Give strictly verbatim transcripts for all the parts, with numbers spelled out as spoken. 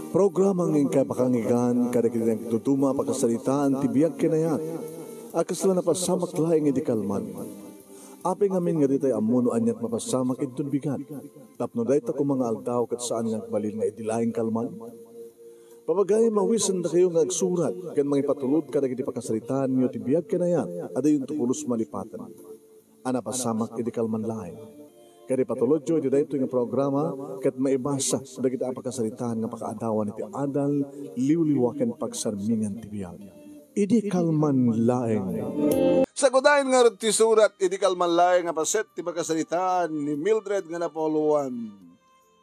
Programa nga inkay pakanggan kadagiti nagduduma a pakasaritaan ti biag ken ayat a kasla napasamak laeng idi kalman. Apay ngamin nga ditay ammo no aniat mapasamak inton bigat, tapno dayta koma nga aldaw ket saan nga agbalin nga idi laeng kalman? Papagayen, mawisendakayo nga agsurat ken mangipatulod kadagiti pakasaritaanyo ti biag ken ayat a dayonto pulos malipaten a napasamak idi kalman laeng. Ket ipatulodyo iti daytoy nga programa ket maibasa dagiti a pakasaritaan nga pakaadawan iti adal, liwliwa ken pagsarmingan ti biag. Idi kalman laeng. Sagudayen ngarud ti surat idi kalman laeng a paset ti pakasaritaan ni Mildred nga napauluan.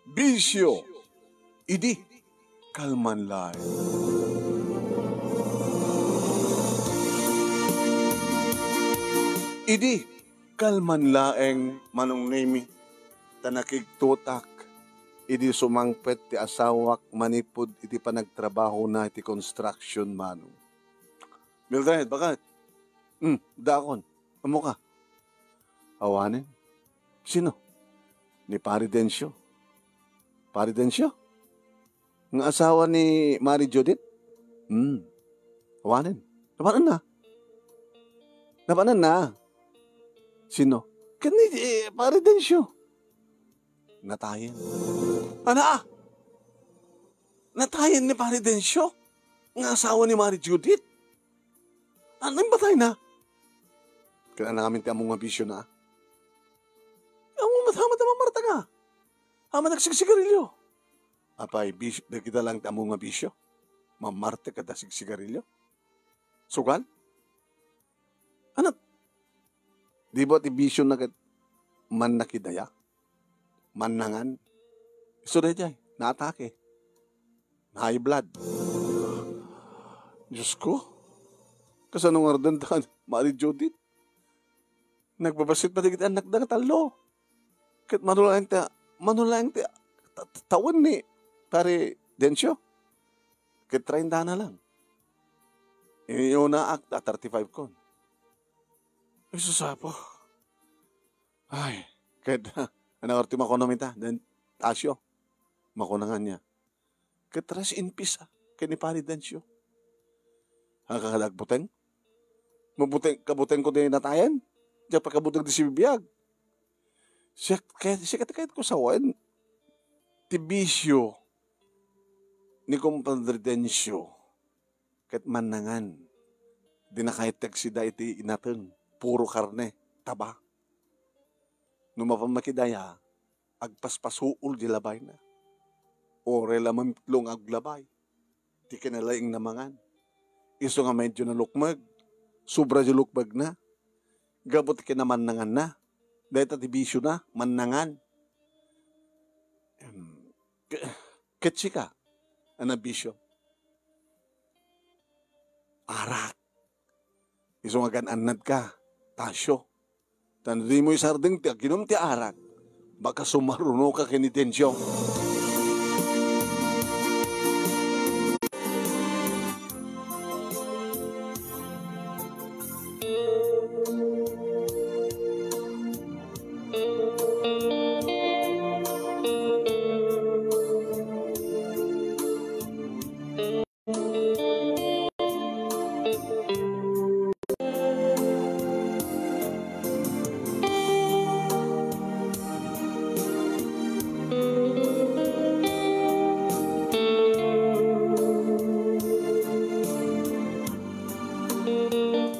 Bisio. Idi kalman laeng. Idi kalman laeng, Manong Nemi, ta nakigtotak idi sumangpet ti asawak manipud iti panagtrabahona iti construction, Manong. Mildred, bakit? Hmm, dakon. Ammoka? Awanen. Sino? Ni Pari Dencio. Pari Dencio? Nga asawa ni Mari Judith? Hmm. Awanen. Napanan na? Napanan na? Sino? Ken ni, eh, Pari Dencio. Natayen. Ana? Natayen ni Pari Dencio? Nga asawa ni Mari Judith? Ano yung patay na? Kailangan namin ti among nga bisyo na. Ang mga mata, mata, mamarta ka. Ama nagsigsigarilyo. Apay, bisyo, dagita lang ti among nga bisyo. Mamarte ka da sigsigarilyo. Sugal? Ano? Di ba ti bisyo na ket mannakidaya? Mannangan? Isu daydiay, naatake. High blood. Diyos ko. Kasano nga ardan ta, Mari Judith? Nagbabassit pa dagiti annakda nga tallo. Ket mano laeng ti, mano laeng ti ta-, ta-, tawen ni Pare Dencio? Ket treinta na lang. Inunaak ta thirty-five kon. Ay, sus, Apo. Ay, ket, ano ti makuno mi ta, den Tasio? Makuna nga niya. Ket rest in peace, a, ken ni Pari Dencio. Haka ka agbuteng? Mabuteng, kabuteng ko di natayen? Diak pakabuteng di sibibiag. Siya, kaya, siya kayat ko sawen, ti bisyo ni Compadre Dencio, ket mannangan. Di nakaitek sida iti inateng, puro karne, taba. No mapan makidaya, agpaspasuol di labayna. Uray la mamitlo nga aglabay, ti kinalaing na mangan. Isu nga medyo nalukmeg, sobra di lukmegna. Gapu ti kinamannanganna, dayta ti bisiona, mannangan. Em, ke-, ket sika, a nabisio? Arak. Isu nga agan-annad ka, Tasio. Ta no dimo isardeng ti aginum ti arak, baka sumaruno ka ken ni Dencio.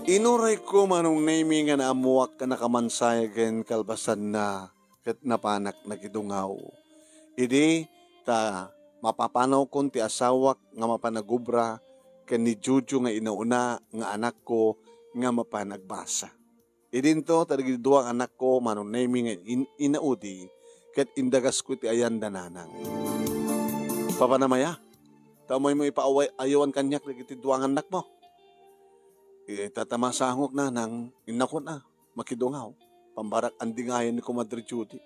Inurayko, Manong Nemy, nga naammoak a nakamansayagen kalpasanna ket napanak nakidungaw. Idi ta mapapanawkon ti asawak nga mapan agubra ken ni Jojo nga inauna nga anakko nga mapan agbasa. Idinto ta dagiti dua nga anakko, Manong Nemy nga in-, inaudi, ket indagasko iti ayanda nanang. Papanam aya, ta umaymo ipaaway-, ayawan kaniak dagiti dua nga annakmo. Ita ta masangok nanang, innakon a, makidungaw, pambarak andingayan ni Comadre Judy.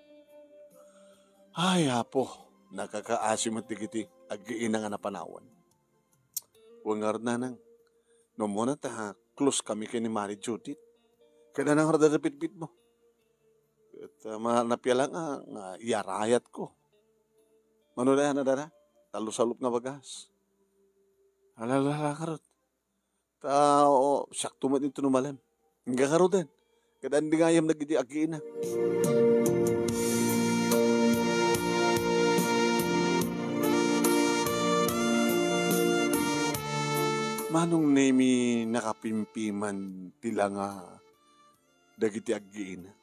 Ay, Apo, nakakaasi met dagiti aggiina nga napanawan. Wen ngarud nanang, no ammona ta close kami ken ni Mari Judith. Ket nanang ngarud a pitpitmo. Ket, ah, ma-, napiala nga, nga iyarayatko. Mano da, ano da, da? Tallosalup nga bagas. Alala ngarud. Ta, o, siakto met inton umalem. Ingka ngaruden. Ket andi nga ayan dagiti aggiina. Manong Nemi, nakapimpiman ti langa dagiti aggiina.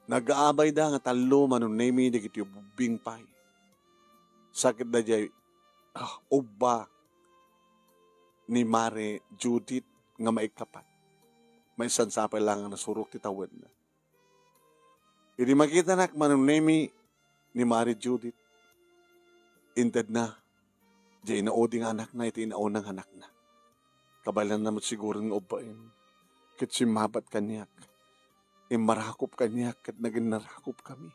Nagaabayda nga tallo, Manong Nemi, dagiti ubbing pay. Sakit daydiay, ah, ubba ni Mare Judith nga maikkapat. Maissan sapay la nga nasurok ti tawenna. Idi makitanak, Manong Nemi, ni Mare Judith, intedna diay inaudi nga anakna iti inauna nga anakna. Kabaelanna met siguron nga ubbaen, ket simmabat kaniak. Immarakop kaniak ket naginnarakop kami.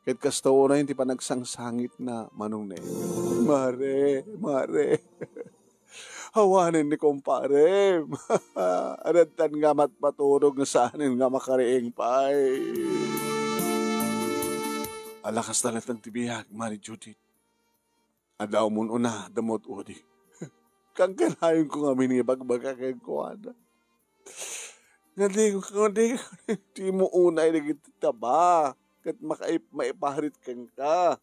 Ket kasta unay ti panagsangsangitna, Manong Nemi. Mare, Mare. Awanen ni kumparem. Addan nga matmaturog nga saanen nga makariing pay. Ala, kasta laeng ti biag, Mare Judith. Adda umun-una, damot udi. Kangkanayonko ngamin nga ibagbaga kenkuana. Nga di, nga di, di mo unay dagiti taba. Ket makaip-, maiparit kenka.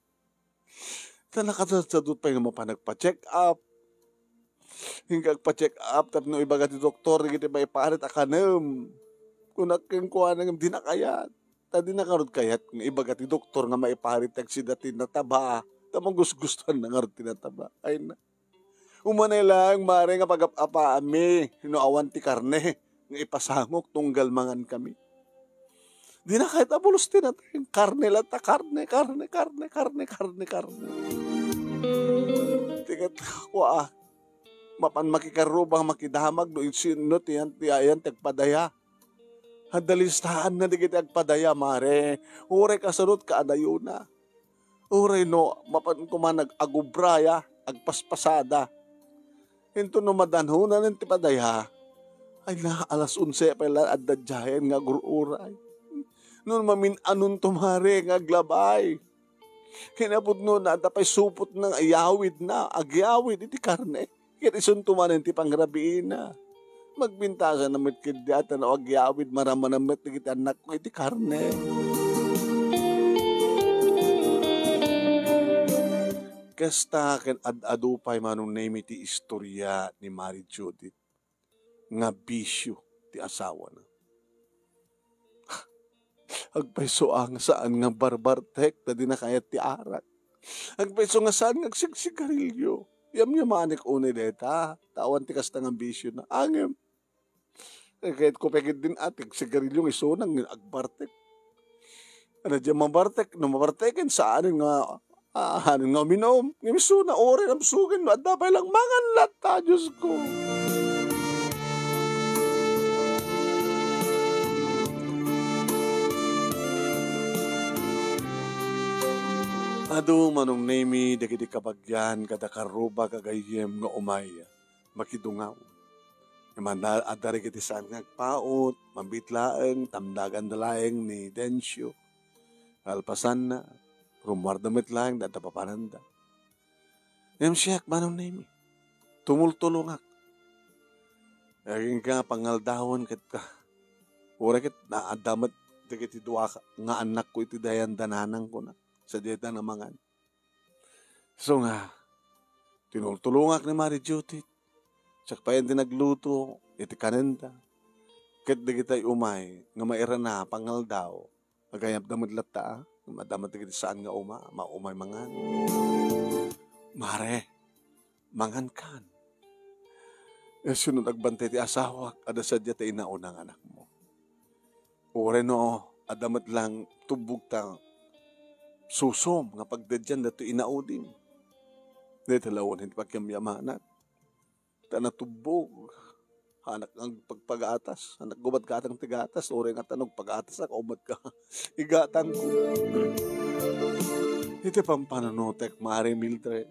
Ta nakasadsadot pay nga mapan agpa-check up. Inka agpa-check up tapno ibaga ti doktor dagiti maiparit a kanem. Kunak kenkuana ngem dina kayat. Ta dina ngarud kayat nga ibaga ti doktor nga maiparit ti agsida ti nataba. Ta magusgustoanna ngarud ti nataba. Ay na. Umanay laeng, Mare, nga pagap-apaami no awan ti karne nga ipasangok tunggal mangankami. Dina kayat a bulos ti nateng. Karne latta, karne, karne, karne, karne, karne, karne. Ti ket, kua, mapan makikarrubang, makidamag no insinno ti yan, ti ayan ti agpadaya. Adda listaanna dagiti agpadaya, Mare. Uray kasurot kaadayona. Uray no, mapan koma nag-, agubraya, agpaspasada. Inton no madanhonan ti padaya, ay na, alas onse pay la adda diayen nga agur-uray. No mamin-anonto, Mare, nga aglabay. Kinapudno na, adda pay supotna nga iyawidna, agyawid iti karne. Ket isunto manen ti pangrabiina. Magbintasanna met ketdi a ta no agyawid, maramana met dagiti annakko iti karne. Kasta ket ad-adu pay Manong Nemi ti istoria ni Mare Judith nga bisio ti asawana. Agpayso a nga saan nga barbartek ta dina kayat ti arak. Agpayso nga saan nga agsigsigarilio. Yamyamanek unay dayta, ta awan ti kasta nga bisiona. Ngem, kayatko pay ketdin a ti agsigarilio nga isuna nga agbartek. Ano diay mabartek? No mabarteken, saan nga Ah, hanen nga uminom. Ngem isuna, uray namsugen, no adda pay lang mangan latta, Diosko. Adu, Manong Nemi, dagiti kabagian, kada karrubak a gayyem nga umay makidungaw. Ngem adda, adda dagiti saan nga agpaut, mabit laeng, tamdaganda laeng ni Dencio. Kalpasanna, rummuarda met laeng dayta papananda. Ngem siak, Manong Nemi, tumultulongak. Agingga pangaldawen ket ka. Uray ket naadda met dagiti dua ka-, nga annakko iti dayan dananangkona. Sadiay ta namangan. Isu nga, tinultulongak ni Mari Judith. Siak pay ti nagluto iti kanenda. Ket dagitay umay nga mairana pangaldaw, agayabda met latta, a, madama dagiti saan nga uma, maumay mangan. Mare, mangankan. Isu no agbantay ti asawak, adda sadiay ta inauna nga anakmo. Uray no, adda met lang tubbog ta susom nga pagdadian daytoy inaudim. Dayta lawen ti pagyamyamanak. Ta natubbog. Anak nga agpagpagatas. Anak gubat gatang ti gatas. Uray nga tanog pagatas, ako met ka. Igatang ko. Iti pampanunotek, Mare Mildred.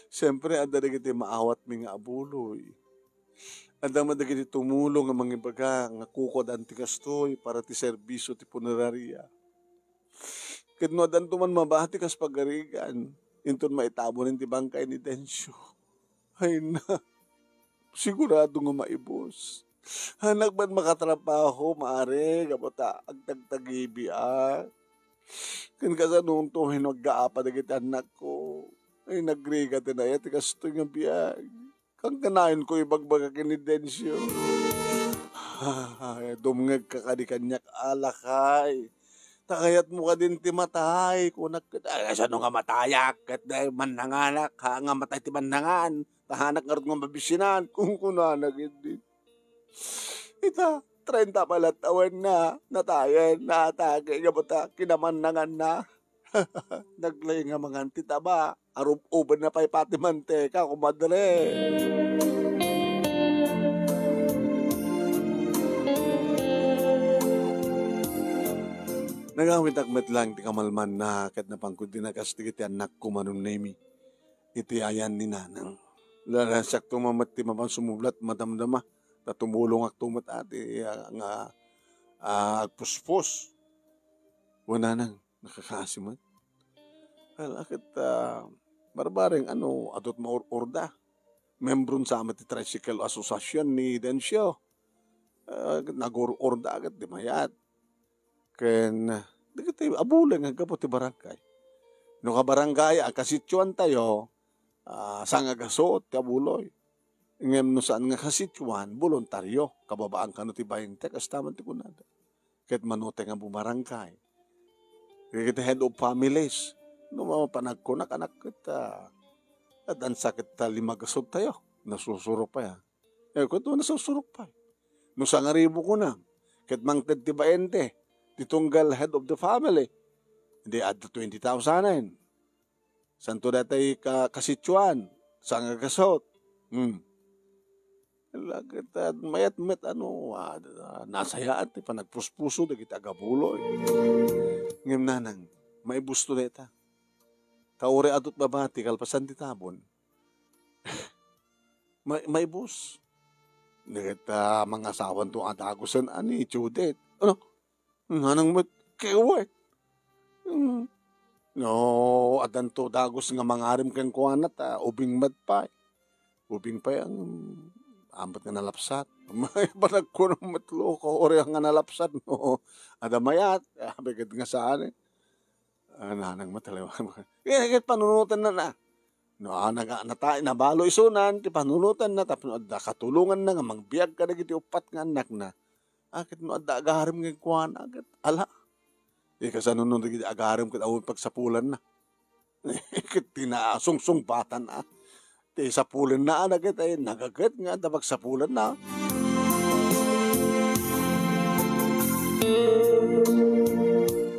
Siyempre, adda dagiti maawatmi nga abuloy. Adda met dagiti tumulong nga mangibaga nga kukuadan ti kastoy para ti serbisio ti punerarya. Ket no addanto man mabati kas pagarigan, inton maitabon ti bangkay ni Dencio. Ay na, sigurado nga maibus. Anak man makatrabaho, mare, gapu ta agtagtagibi a. Ken kasano unto hinaggaapa dagiti annakko? Ay, nagrigat ti naya ti kastoy nga biag. Kankanayon ko ibagbaga ken ni Dencio. Ay, dumngegka kadi kaniak, a lakay. Ta kayatmo kadin ti matay, kunak ket, ay, kasano nga matayak? Ket dayta mannanganak, ha, nga matay ti mannangan. Ta hanak ngarud nga mabisinan, kunkunana ketdi. Ita, trenta pay la tawenna, natayen, naatake, gapu ta kinamannanganna. Naglaing a mangan ti taba, arub-ubenna pay pati manteka, kumadre. Nagawitak met laeng ti kamalmanna ket napanko dinagas dagiti annakko, Manong Nemi, iti ayan ni Nanang. Nalansakto met ti mapan sumublat madamdama, ta tumulongakto met a ti, ah, nga, ah, agpuspos. Wen, Nanang, nakakaasi met. Ala ket, ah, barbareng ano, adut maur-urda. Membron sa met ti Tricycle Association ni Dencio. Ah, nagur-urda ket di mayat. Ken dagiti abuloy nga aggapu ti barangay. No kabarangay, a, kasitioantayo, ah, sangagasuot ti abuloy. Ngem no saan nga kasitioan, boluntario, kababaan kano ti bainte, kasta man ti kunada. Ket mano ti nga bumarangay. Dagiti head of families, no mapan agkunak, anak ket, ah, addan sa ket ta lima gasuttayo, nasusurok pay, ah. Eh, kuno nasusurok pay. No sangaribu kunam, ket mangted ti baente, ti tunggal head of the family, di adda twenty thousand. Santo datay ka-, kasitsuan, sangagasut. Hmm. Laket, ah, mayat met, ano, ah, nasayaat ti panagpuspuso dagiti agabuloy. Ngem nanang, maibusto dayta. Ta uray adut babati kalpasan ti tabon. May, maibus. Dagita mangasawanto a dagusen a ni Judith. Ano? Nanang met, kewe. Hmm. No, addanto dagus nga mangarim kenkuana ta ubing met pay. Ubing pay ang amat nga nalapsat. May panagkuno met loko, uray nga nalapsat, no. Adda mayat, ah, bigat nga saan, eh. Ah, nanang mataliwan. Ket panunotenna na. No, ah, naga-, nata-, nabalo isunan ti panunotenna tapno adda katulonganna nga mangbiag kadagiti uppat nga annakna. Ah, ket no adda agarim kenkuana, ket ala. Di kasano no dagiti agarim ket awan pagsapulanna. Ket ti nasungsungbatan, ah. Ti sapulenna a dagiti nagaget nga adda pagsapulenna.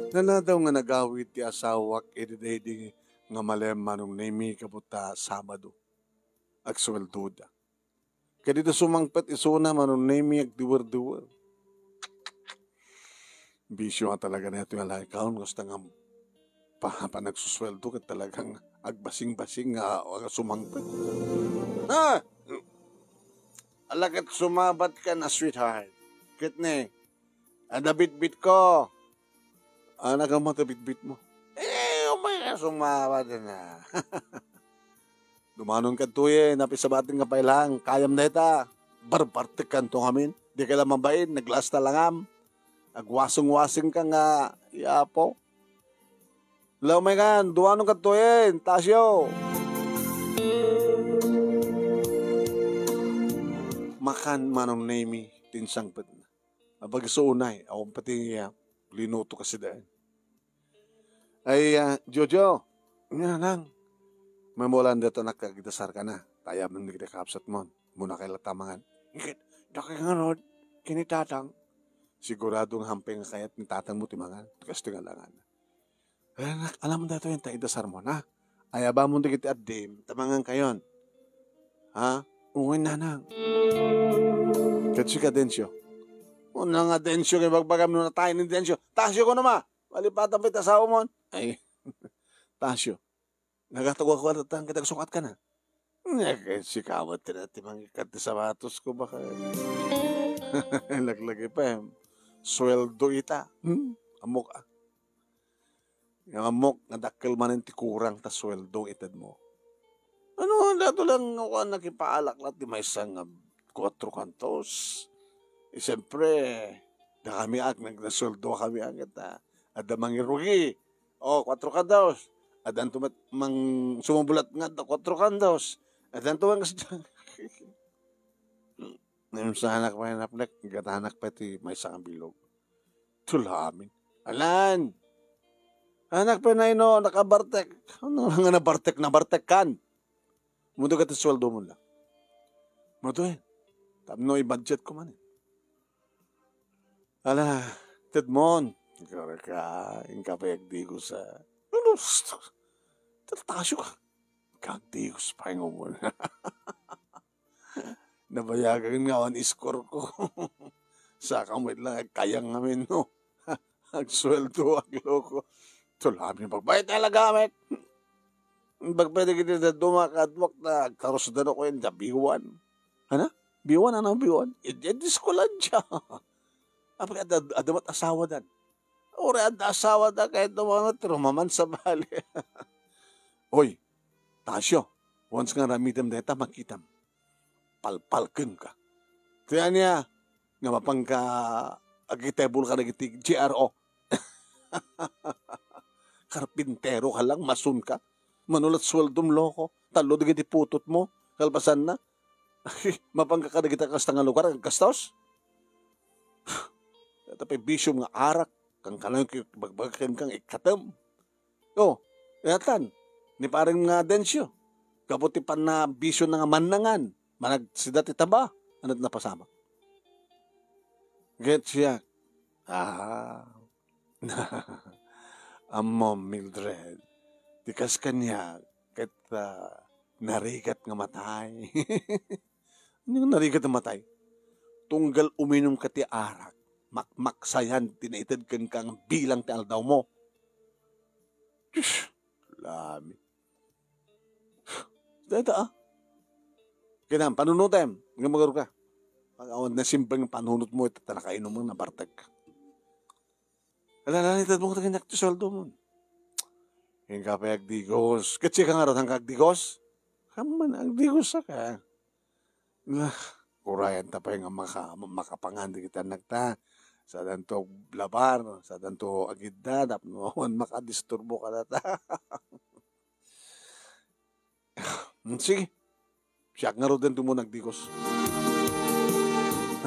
Naladaw nga nagawid ti asawak idi daydi nga malem Manong Nemi, kabutta Sabado. Agsueldoda. Ket idi sumangpet isuna Manong Nemi, agdiwer-diwer. Bisio nga talaga daytoy a lakayen, kasta nga pa-, panagsusueldo ket talagang agbasing-basing nga, nga sumangpet. Ah! Ala ket sumabat ka na, sweetheart. Ket ne, adda bitbit ko. Anak, ammo ti bitbit mo. Eh, umay ka sumabat na. Dumanon kadtoy, napisabaten nga pay lang, kayam dayta. Barbartek kanto ngamin. Di ka la mabain, naglasta langam. Agwasing-wasing ka nga, yapo. Law, may kan, dumanon kadtoy, Tasyo. Makan Manong Nemi, ti insangpetna. Abag isu unay, awan pati, ah, linuto kasidaen. Ay, ah, Jojo, nga nang, mamulan dito nakagdasar ka na. Tayaman ni kita kapsat mo. Muna kay latamangan. Ngikit, dakay nga rod, kini tatang. Sigurado nga hampay nga kayat ni tatang mo ti mangan. Kasto nga langan. Ay, anak, alam mo dito yung taidasar mo na. Ay, aba mo dagiti addim, tamangan kayon. Ha? Ungay, nanang. Ket sika, Dencio. Una nga, Dencio, kay bagbagam no natay ni Dencio. Tasyo ko naman. Malipatan pa iti asawa mo. Ay, Tasyo. Nagatago ako at ang kitagsukat ka na. Nga, kay sikawa ti na ti mangikat ti sapatos ko, baka. Laglagi pa, eh. Sweldo ita. Hmm? Amok, ah. Nga ammok nga dakkel manen ti kurang ta sueldo itedmo. Ano, dato lang nga kuan, nakipaalak la ti maysa nga kuatro kantos. Eh, siyempre, dakami ak, nag-, nasueldo kami agad, ah. Adda mangirugi. O, kuatro kantos. Adda anto met mang sumubulat nga adda kuatro kantos. Adda anto mang Naimsanak pay napnek, gatanak pay ti maysa nga bilog. Tulamin. Alan! Anak pay na ino, nakabartek. Ano nga nabartek, nabartek kan? Mudo ka ti sueldo mo la. Mudo eh. Tapno i-budget ko man eh. Ala, Tedmon. Ikaw ka, inka pay agdigos a. Ano? Tatasyo ka. Kagdigos pay nga umuna. Nabayagan nga awan iskor ko. Saka met lang agkayang ngamin, no? Agsueldo, agloko. Tulamin pagbayad na lagamit. Pagpwede kita da duma kadwak na agkarusdan ako yung da B one. Ano? B one? Ano B one? Id-, id-, school lang siya. Apag ad-, ad-, adamat asawa dan. Uri adda asawa da, kahit dumangat, rumaman sa bali. Oy, Tasyo, once nga ramidem dayta, makitam. Palpalken ka. Kaya niya, nga mapangka agitebol ka dagiti G R O. Karpintero ka lang, mason ka. Manulat sueldom, loko. Tallo dagiti putot mo, kalpasan na. Mapangka kadagita kasta nga lugar, agkastos? Tapay bisyom nga arak, kan kanayon ki-, bagbagak ken kang ikkatem. Oh, yatan, ni pareng nga Densyo. Gapu ti pannabisyo na nga mannangan, managsida ti taba, ano ti napasamak? Get siya. Ah. Ammom, Mildred, ti kas kaniak ket, ah, narigat nga matay. Ano nga narigat nga matay? Tunggal uminum ka ti arak, makmaksayan ti naited kenka nga bilang ti aldawmo. Diyos, lami. Dayta, ah. Kinam, panunutem, nga magaruka. Pag awan na simpleng panunot mo, ito ta nakainom mo, nabartag ka. Ala, ala, itad mo kaniak ti sueldo mo. Inka pay agdigos. Ket sika ngarud, saan ka agdigos? Kaman, agdigos ka. Ah, kurayan ta pay nga maka-, makapangan dagiti annak ta. Sadanto labar, sadanto agidda, tapno awan makadisturbo kadata. Hmm, sige. Siak ngaruden ti umuna agdigos.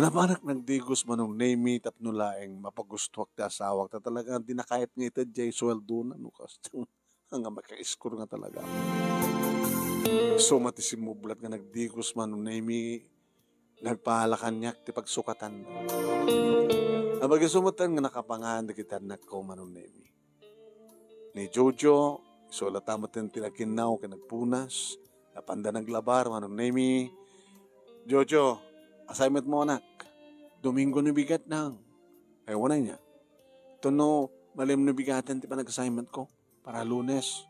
Napanak nagdigos, Manong Nemy, tapno laeng mapagustuak ti asawak. Ta talaga, di nakayat nga ited jay sueldo na, no? Kas-, nga makaiskor nga talaga. Isu met ti simmublat nga nagdigos, Manong Nemy, nagpaala kaniak ti pagsukatan. Apag-isu met nga nakapangan dagiti annakko, Manong Nemy. Ni Jojo, isu latta met ti nagkinnaw ken nagpunas, napanda naglabar, Manong Nemy. Jojo, assignment mo, anak. Domingo no bigat nang. Ay, wala niya. Tono, malim no bigaten ti panag-assignment ko. Para Lunes.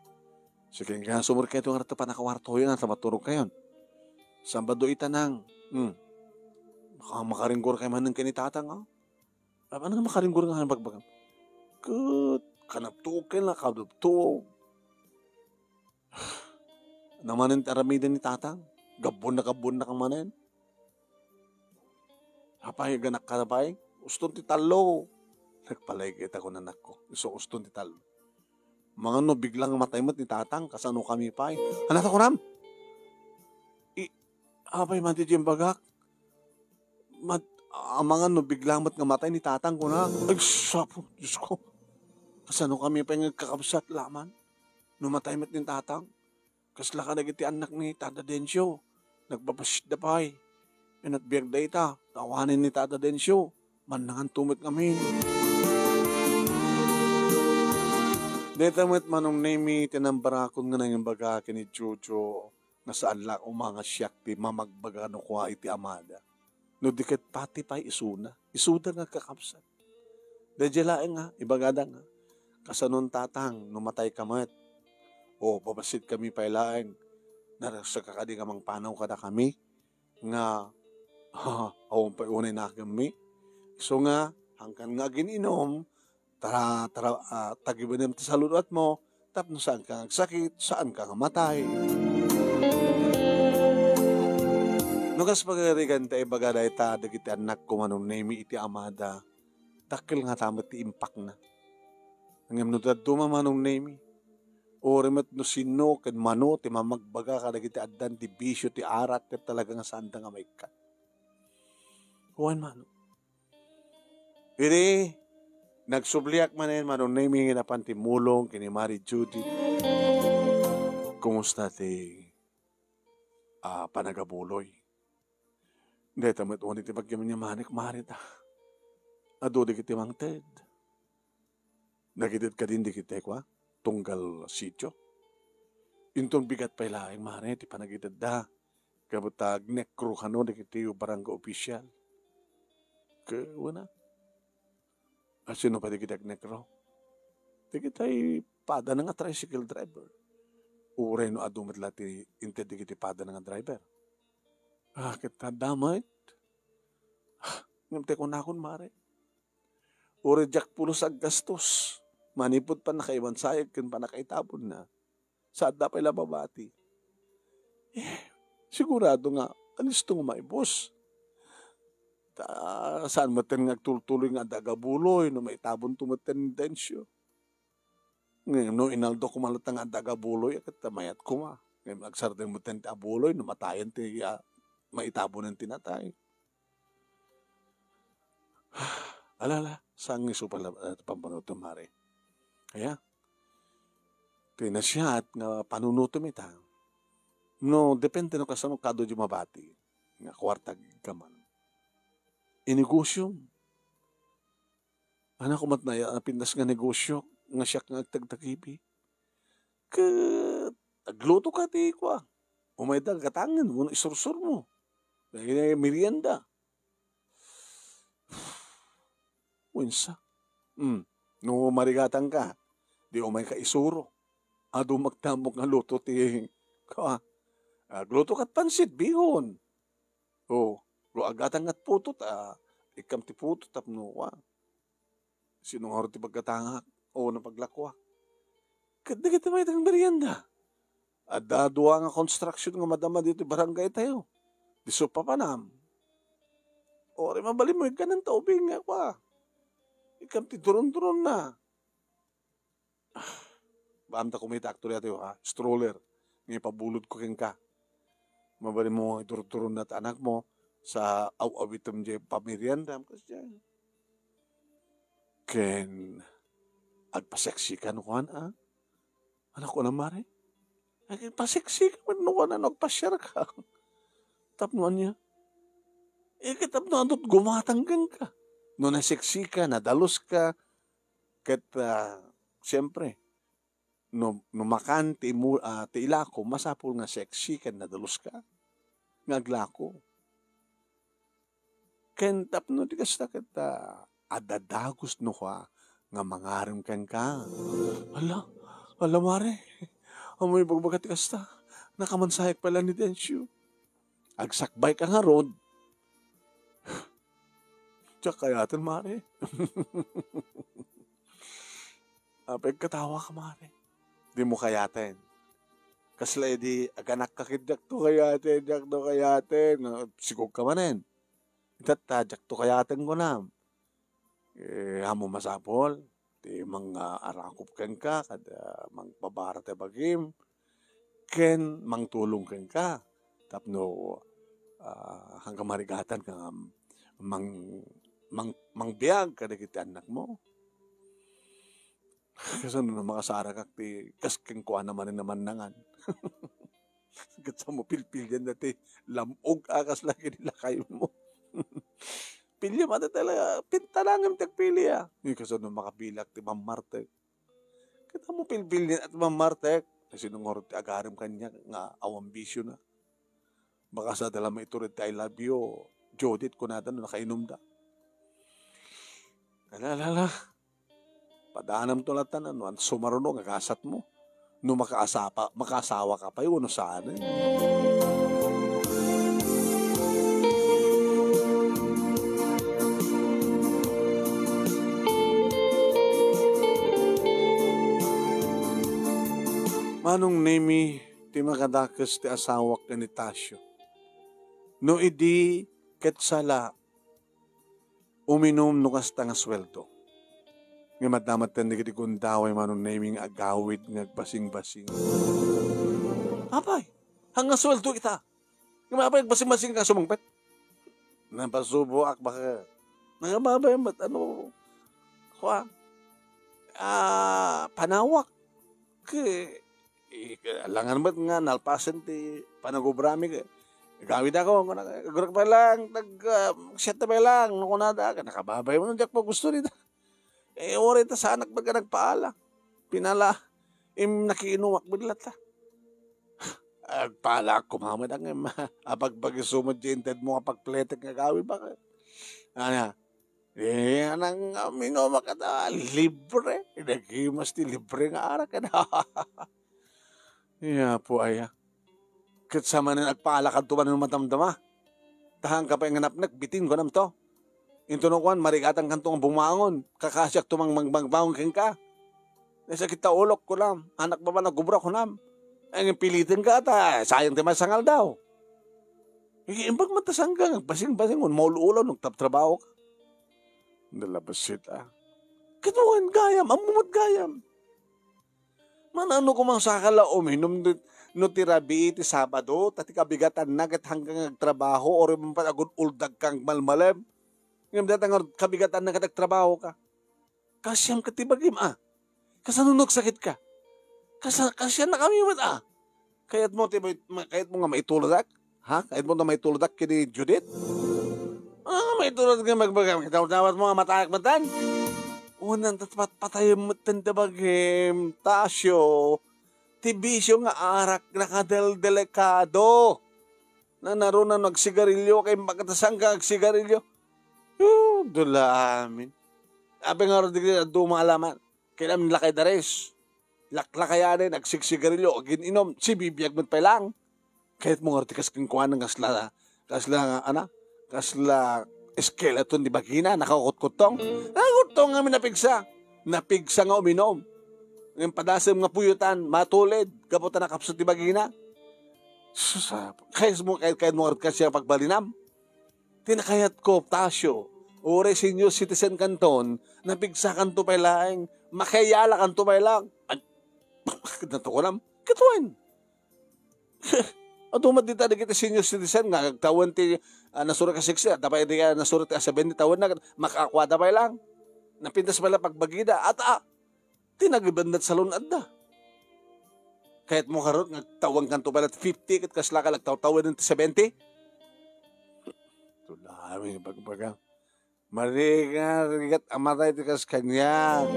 Sige nga, sumurketo nga rata panakawartoyo na, ta maturog kayon. Sabado ita nang. Hmm. Maka-, makaringgor kayo man ken ni Tatang, ah. Apay nga makaringgor nga bagbagam? Ket, kanaptuog ken la, kanaptuog. Namanen ti aramiden ni Tatang. Gabbon na, gabbon na ka manen. Apay, ganak ka na pay? Uston ti tallo. Nagpalaygay ta kun anakko. Isu uston ti tallo. Mangan no biglang matay met ni Tatang, kasano kami pay? Ano ta kunam? I-, apay man ti imbagak? Mat-, amangan no bigla met nga matay ni Tatang, kuna. Ay, sapo, Diyos ko. Kasano kami pay nga kakabsat laman? No matay met ni Tatang? Kasla kadagiti annak ni Tata Dencio. Nagpapasitda pay. Inatbiag dayta. Tawanin ni Tata Dencio. Mannangan tumet ngamin. Dayta met Manong Nemy, ti nambarakon nga nangimbaga ken ni Jojo. Nga saan la umanga siak ti mamagbaga no kua iti amada. No di ket pati pay isuna, isuda nga kakabsat. Daydiay laeng nga, ibagada nga, kasanon Tatang, no matay ka met. O, babasitkami pay laeng, naragsak ka kadi nga mangpanaw kadakami, nga, awan pay unay nakemmi. So nga, hangkan nga agin-inom, tara, tara, ah, tagibenem ti salun-atmo, tapno saanka nga agsakit, saanka nga matay. No kas pagarigan ta ibaga dayta dagiti annakko, Manong Nemi, iti amada, dakkel ngata met ti impakna. Ngem no dadduma, Manong Nemi, uray met no sinno ken mano ti mamagbaga kadagiti addan ti bisio ti arak, ket talaga nga saanda nga maikkat. Wen, Manong. Idi nagsubliak manen, Manong Nemi, napan ti mulong ken ni Mari Judith. Kumusta ti, ah, panagabuloy? Dayta met wen iti bagyo ni Manik, Mari, ta adu dagiti mangted. Nagited kadin dagiti kua, tunggal sitio. Inton bigat pay laeng, Mari, ti panagitedda. Ket ta agnekro kano dagiti barangay official. Ket wen a. A, sino pay dagiti agnekro? Dagiti padana nga tricycle driver. Uray no adu met la ti inted dagiti padana nga driver. A, ket adda met. A, ngem ti kunakon, Mari, uray diak pulos aggastos manipud pannakaibansayeg ken pannakaitabonna. Sa adda pay la mabati. Eh, sigurado nga alisto nga maibus. Ta, saan metten nga agtultuloy nga adda agabuloy no maitabonto metten ni Dencio. Ngem no inaldo koma latta nga adda agabuloy, ket mayat koma. Ngem agsardeng metten ti abuloy no matayen ti, ah, maitabonen ti natay. Ala, ala, saan nga isu pala, eh, pampanunotmo, Mari? Aya? Ti nasiat nga panunotem ita. No, depende no kasano kado di mabati. Nga kuarta aggaman. Inegosiom. Anak ko met naya, napintas nga negosio, nga siak nga agtagtagibi. Ket agluto ka ti kua. Umayda gatangen, wenno isursurmo. Dagiti merienda. Wensa? Hmm. No marigatangka, di umayka isuro. Adu magdamok nga luto ti, kua. Agluto kat pansit, bihon. O, no agatang kat putot, a, ikkam ti putot tapno, kua. Sino ngarud ti paggatangak? O, napaglakuak. Ket dagiti mayat nga merienda. Adda dua nga construction nga madama ditoy barangay tayo. Disso papanam. Uray mabalinmo, ikkanen ta ubing nga kua. Ikkam ti duron-duronna. Baam ta kumita aktualidad tayo, ha? Stroller. Nga ipabulodko kenka. Mabalinmo nga iduruduron na ti anakmo sa aw-awitem diay pameriendam. Kasdiay. Ken agpaseksi ka no kuan, a? Anak ko na, Mari? Agpaseksi ka man no kuan, no agpasiar ka. Tapno ania? Eh, ket tapno adut gumatang kenka. No naseksi ka, nadalus ka, ket, ah, siyempre, no, no makan ti imu-, ah, ti ilako, masapul nga seksi ken nadalus ka nga aglako. Ken tapno ti kasta ket, ah, adda dagus no kua nga mangarem kenka. Hala, hala, Mari. Ammo ibagbaga ti kasta. Nakamansayak pay la ni Dencio. Agsakbay ka ngarud. Diak kayaten, Mari. Apay, katawa ka, Mari. Dimo kayaten. Kasla idi aganak ka ket diakto kayaten, diakto kayaten. Nga, sigog ka manen. Itatta, diakto kayaten, kunam. Eh, ammo masapul ti mang-, ah, arakop kenka, kada mangpabara ti bagim, ken mangtulong kenka. Tapno, ah, hanggang marigatan ka nga mang-, mang-, mangbiag kadagiti annakmo. Kasano no makasarakak ti kas kenkuana manen a mannangan? Ket sa mo pilpilian dati lam-og a kasla ken ni lakaymo. Piliam a dayta la, pintalangem ti agpili a. Ni kasano makapiliak ti Mammartek? Ket ammo pilpilian a ti Mammartek. Sino ngarud ti agarem kaniak nga awan bisiona? Baka sa dala maitured ti I love you, Judith, kunada no nakainumda. Ala, ala, ala. Padanamto latta no ania sumaruno nga gasatmo. No makaasapa-, makaasawa ka pay, wenno saan. Anong nemi ti makadakes ti asawak ken ni Tasio? No idi ket sala, uminum no kasta nga sueldo. Ngem adda met dagiti gundaway manong nemi nga agawid nga agbasingbasing. Apay, haan nga sueldo ita? Ngem apay agbasingbasing ka sumungpet? Napasuboak baket. Nangababay met, ano, kua, ah, panawak. Ket, eh, alangan met nga nalpasen ti panagubrami ket agawidakon, kunana, "Agurek pay lang, tag, ah, siat pay lang," no kunada, ket nakababay met, diak pa gusto dita. Eh, uray ta saanak met nga nagpaala. Pinala, im-, nakiinumak met latta. Agpaalaak koma met, ngem, apagbagi isu met diay intedmo nga pagpletek nga agawid, baket. Ana, eh, anang, ah, minoma kada libre. Nagimas ti libre nga arak, kada. Apo aya. Ket sa manen agpaalakanto manen madamdama. Ta haanka pay nga napnek, bitin, kunamto. Intono kuan, marigatankanto nga bumangon. Kakasiakto mang-, mang-, mangbangon kenka. Naisakit ta ulok, kunam. Anak ba man nagubra, kunam. Ay, pilitenka ta, sayang ti maysa nga aldaw. Eh, imbag man ta sangka, basing-basing, maul-ulaw, nagtabtrabaho ka. Nalabas it, ah. Ket wen gayam, ammo met gayam. Manano koma saka la uminum no, no ti rabii ti Sabado, ta ti kabigatanna ket haanka nga agtrabaho, uray man pay agun-uldagka nga agmalmalem. Ngem dayta nga kabigatanna ket agtrabahoka. Kasiam ket ti bagim, a. Kasano no agsakitka? Kasa-, kasiannakami met, a. Kayatmo ti mai-, ma-, kayatmo nga maitulodak? Ha? Kayatmo nga maitulodak ken ni Judith? Ano nga maitulod nga magbaga? Dawdawat mo nga mataak metten? Unan, tat-, pat-, patayem metten ti bagim, Tasio. Ti bisio nga arak, nakadeldelikado. Nanaruna no agsigarilio, kay makatasan ka agsigarilio. Yo, dula amin. Apay nga rod dagiti dadduma a laman? Kailangan lakay dares. Laklakayanen, agsigsigarilio, agin-inom, sibibiag met pay lang. Kayatmo nga rod ti kas kenkuana nga kasla, kasla, ana, kasla skeleton di bagina, nakakutkuttong. Nakakutkuttong nga napigsa. Napigsa nga uminom. Ngem padasem nga puyotan, matulid, gapu ta nakapsut ti bagina. Sus, a, kayatmo, kay-, kayatmo nga rod kasla pagbalinam. Ti nakayatko, Tasio, uray senior citizen kanton, napigsakanto pay laeng, makayalakanto pay lang. Ay, natukulam. Ket wen. Adu met dita dagiti senior citizen nga agtawen ti, ah, nasurat a sixty, adda pay di, ah, nasurat a seventy, tawenna, makakuada pay lang. Napintas pay lang pagbagida. At, ah, Ti nagibandat salon adda. Kayatmo ngarud nga agtawenkanto pay laeng fifty ket kasla ka nagtawtawen ti seventy? Tulami bagbaga. Marigat a matay ti kas kaniak.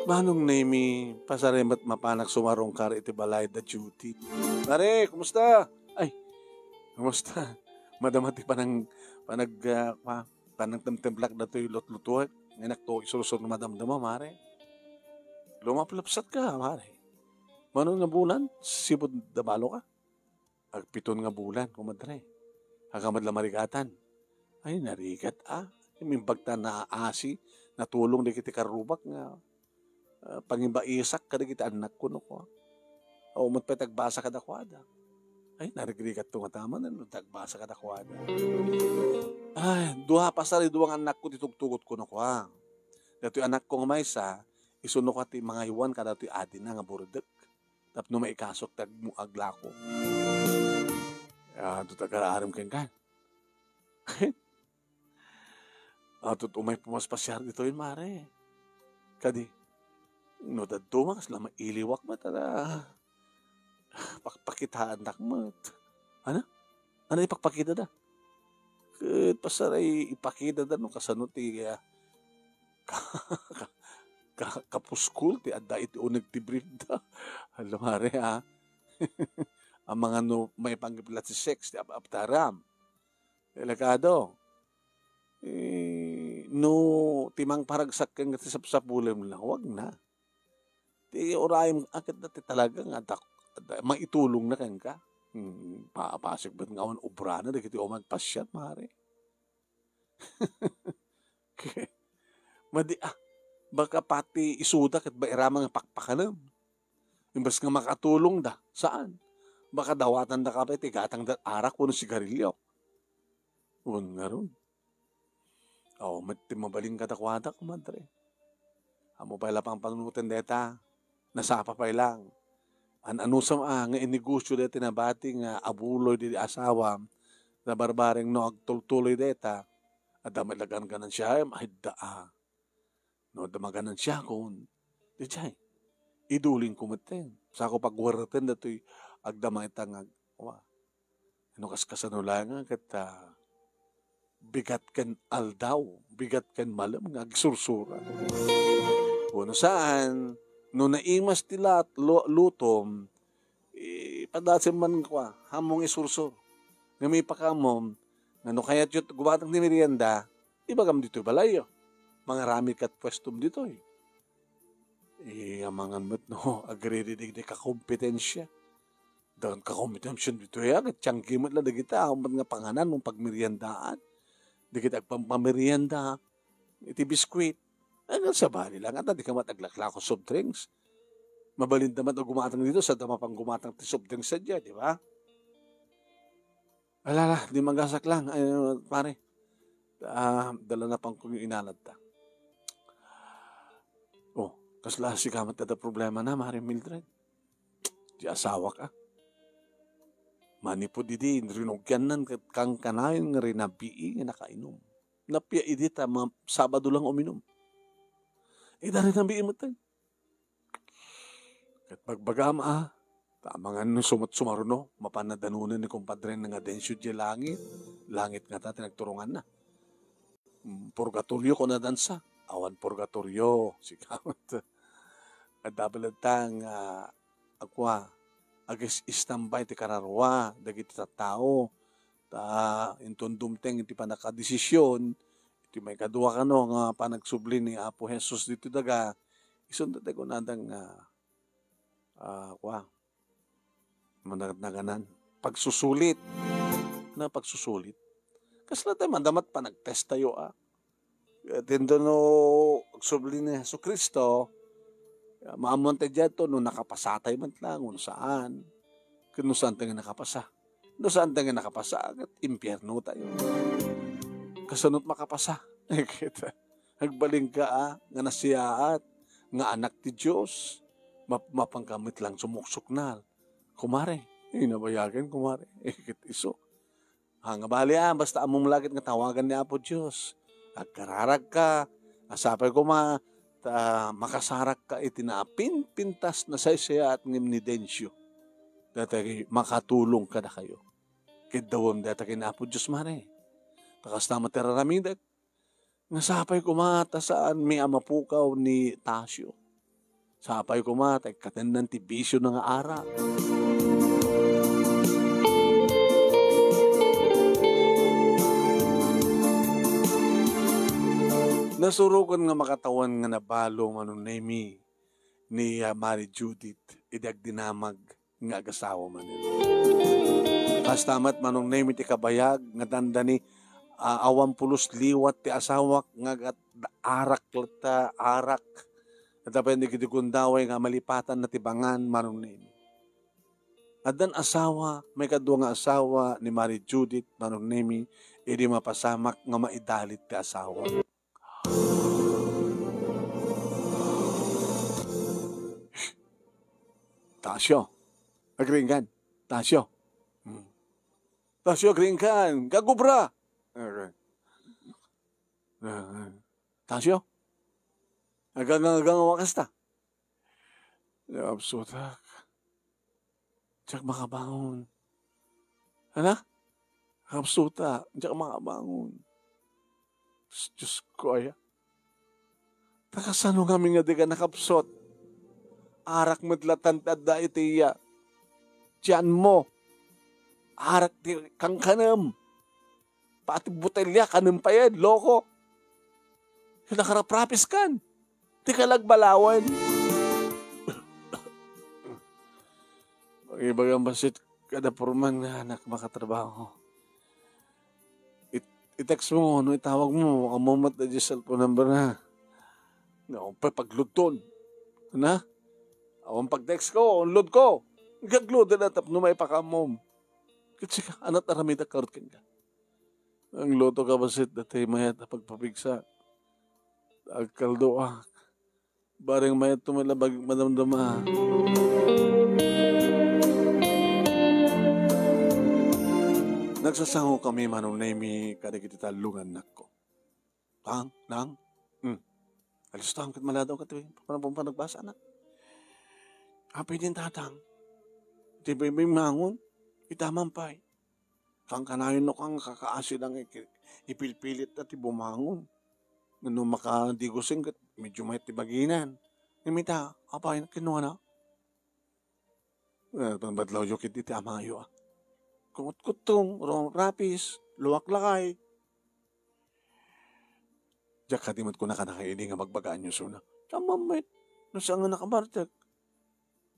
Manong Nemi, pasarem met mapanak sumarungkar iti balay da Judy. Pare, kumusta? Ay, kumusta? Madama ti panang-, panag-, ah, pa-, panagtemtemplak datoy lutlutuek. Nga inakto isursuro madamdama, mare. Lumaplapsat ka, mare. Mano nga bulan? Sipud da balo ka? Agpiton nga bulan, kumadre. Agkamad la marigatan. Ay, narigat, a. Imbag ta naasi, natulong dagiti karrubak nga ah, pangibaisak kadagiti annakko, no, kua. Awan met pay ti agbasa kadakuada. Ay, narigrigatto nga taman, no, ti agbasa kadakuada. Ay, dua, pasar, dua nga annakko ti tugtugotko, no, kua. Datoy annakko nga maysa, isu, no, kua, ti mangaywan kadatoy adina nga buredek. Tapno maikasok ti agmu-, aglako. Ah, adu ti agar-arem kenka. Adu ti umay pumaspasiar ditoy, mare. Kadi, no dadduma, kasla mailiwak met, ala, pakpakitaannak met. Ano? Ano ipakpakitada? Ket pasar ay ipakitada no kasano ti, ah, ka-, ka-, ka-, kapuskol ti adda iti uneg ti brief da. Hala, mare, ah. Amangan no maipanggep la ti sex ti ap-, aptaram. Delikado. Eh, no ti mangparagsak ken ti sapsapulem, lawag na. Ti urayem a ket dati talaga nga dak-, da-, maitulong na kenka. Hmm, pa-, pasig met nga awan obrana dagiti umay agpasiar, mare. Madi, ah, baka pati isuda ket mairamang nga pakpakanem. Imbes nga makatulongda, saan? Baka dawatandaka pay ti gatangda arak wenno sigarilio. Wen ngarud. Aw, met ti mabalin kadakuada, kumadre. Ammo pay la pampanunoten dayta. Nasapa pay lang. An-anusam a nga innegosio dayta nabati nga abuloy daydi asawam, nabarbareng no agtultuloy dayta, adda met la ganganansiaem, ay, adda a. No adda maganansiakon, daydiay, idulingko metten. Sako pagwereten datoy agdama ita nga, wa. No kaskasano laeng ket, ah, bigat ken aldaw, bigat ken malem nga agsursura. Wenno saan, no naimas ti lat-, lu-, lutom, ipadasem man kua, ammom nga isursur. Ngem ipakaammo, nga no kayatyo gumatang ti merienda, ibagam ditoy balayyo. Mangaramid kat puestom ditoy. Eh, amangan met no, agririding ti kakompetensia. Dagiti kakompetensia ditoy, ah, ket tiangki met la dagita, awan met nga panganan, no pagmeriendaan. Dagiti agpampamerienda, iti biskuit. Ay, nga sabali lang, ata di ka met aglaklako soft drinks. Mabalinda met a gumatang dito, sa dama pang gumatang ti soft drinks sa dia, di ba? Ala, ala, di magasak lang, ay, pare. Ah, dala na pang kung inanad ta. Oh, kasla sika met kada problema na, Mare Mildred. Di asawak, ah. Manipud idi, rinugiannan ket kankanayon nga rinabii nga nakainum. Napia idi ta ma-, Sabado lang uminum. Ida rinabii met, eh. Ket bagbagam, ah, ta amangan no sumut-sumaruno, mapan na danunen ni kumpadre nga Dencio diay langit. Langit ngata ti nagturonganna. Mm, purgatorio kuna dansa. Awan purgatorio, sika met. Adda balatta nga, ah, agkua, agis-, istambay ti kararua dagiti tattao. Ta inton dumteng iti pannakadesision, iti maikadua kano nga panagsubli ni Apo Jesus ditoy daga, isunto ti kunada nga, ah, kua, manag-, naganan, pagsusulit. Na pagsusulit. Kasla tayo, madama ti panagtestayo, ah. Ket inton no agsubli ni Jesu-Cristo, maammoan tayo diay to no nakapasatay met lang, no saan. Ket no saan tayo nga nakapasa. No saan tayo nga nakapasa, ket impierno tayo. Kasano ti makapasa? Ket agbalin ka, ah, nga nasiaat, nga anak ti Dios. Map-, mapan ka met lang sumuksuknal. Kumare, inabayagen, kumare. Ket isu. Ah, nga bali, ah, basta ammom la ket nga tawagan ni Apo Dios. Agkararagka, a sapay koma, ta makasarakka iti naapinpintas, nasaysayaat ngem ni Dencio. Daytoy makatulong kadakayo. Ket dawem dayta ken Apo Dios, mare. Ta kasta met ti raramidek. Nga sapay koma ta saanmi a mapukaw ni Tasio. Sapay koma ta ikkatennan ti bisio na nga arak. Nasuroken nga makatawen nga nabalo, Manong Nemi, ni, ah, Mari Judith idi agdinamag nga agasawa manen. Kasta met, Manong Nemi, ti kabayag nga dandani, ah, awan pulos liwat ti asawak nga agat-, arak latta, arak. Adda pay dagiti gundaway nga malipatanna ti bangan, Manong Nemi. Addan asawa, maikadua nga asawa ni Mari Judith, Manong Nemi, idi mapasamak nga maidalit ti asawa. Tasio. Agriinggan. Tasio. Hmm. Tasio, agriinggan. Gagubra. Okay. Ah, Tasio. Agangagangawa kasta. Nakapsutak. Diak makabangon. Ana? Nakapsuta. Diak makabangon. Diyos ko, aya. Ta kasano ngamin nga di ka nakapsot? Arak met latan ti adda iti iya. Tiyan mo. Arak ti kankanem. Pati botelya, kanem payen, loko. Nakaraprapis kan. Di ka lagbalawan. Ibagam bassit kada purman nga anak makatrabaho. It-, I-text mo, no itawag mo, ammom met daydiay cellphone number na. No, pa-, pagludton. Na? Awan pag-text ko, unload ko. Gagluda na tapno maipakammom. Ket sika, anat aramida karot kenka. Ang luto ka basit, dati mayat a pagpapigsa. Agkaldo, ah. Bareng mayat to may labag madamdama. Nagsasango kami, Manong Nemi, kadagiti tallo nga annakko. Tang, nang, hmm. Alistaam ket maladaw ket panagpanagbasa, anak. Apay din tatang. Ti bimbimangon, itaman pay. Kankanayon no kang kakaasi lang, iki-, ipilpilit na ti bumangon. No makadigusen ket medyo mayat ti baginan. Ngem ita, apay, kinuna. Eh, panbatlawyo ket iti amayo, ah. Kumutkuttong, rumrapis, luak lakay. Diak kadi met kuna kadakayo idi nga bagbagaanyo suna. Tamam met. No saan nga nakabartek.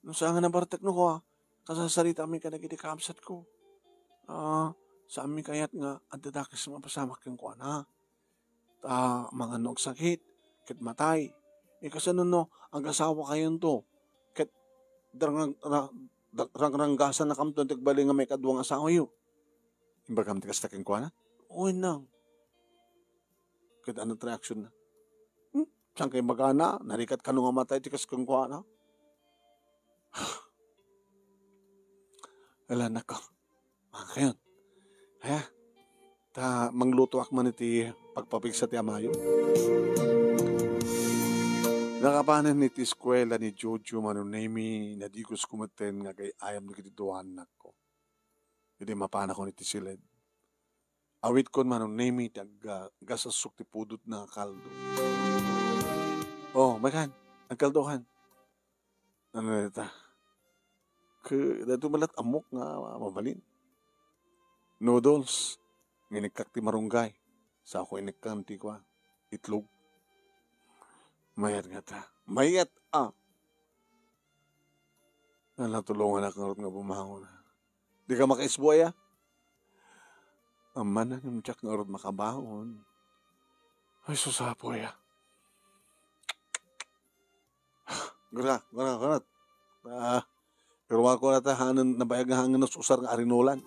No saan nga nabartek no kua, kasasarita mi kadagiti kabsatko. Ah, saanmi kayat nga adda dakes nga mapasamak kenkuana. Ta mangan no agsakit, ket matay. Ikasano no, agasawakayonto, ket darang-, ra-, da-, rangranggasannakamto ti agbalin nga maikadua nga asawayo. Imbagam ti kasta kenkuana? Wen nang. Ket ano ti reaksionna? Hmm? Saan kay magana? Narigat kano nga matay ti kas kenkuana? Ala, nako. Makayon. Aya, ta manglutoak man iti pagpapigsa ti amayo. Nakapanen iti eskuela ni Jojo, Manong Nemi, nadigos ko metten nga agay-ayam dagiti duanakko. Idi mapanakon iti siled, awitkon, Manong Nemi, ti agga-, aggasassok ti pudotna nga kaldo. Oh, makan. Agkaldokan. Ano dita? Ke, daytoy met la't ammok nga mabalin. Noodles. Nginikkak ti marunggay. Sako inikkan ti kua, itlog. Mayat ngata. Mayat, ah. Ala, tulonganak ngarud nga bumangon. Dika makaisbo aya? Amanna ngem diak ngarud makabangon. Ay, sus, Apo aya. Gura, gura, gura. Ah, pero ako na ta, hangin, nabayag nga hangin nas-usar nga arinolan.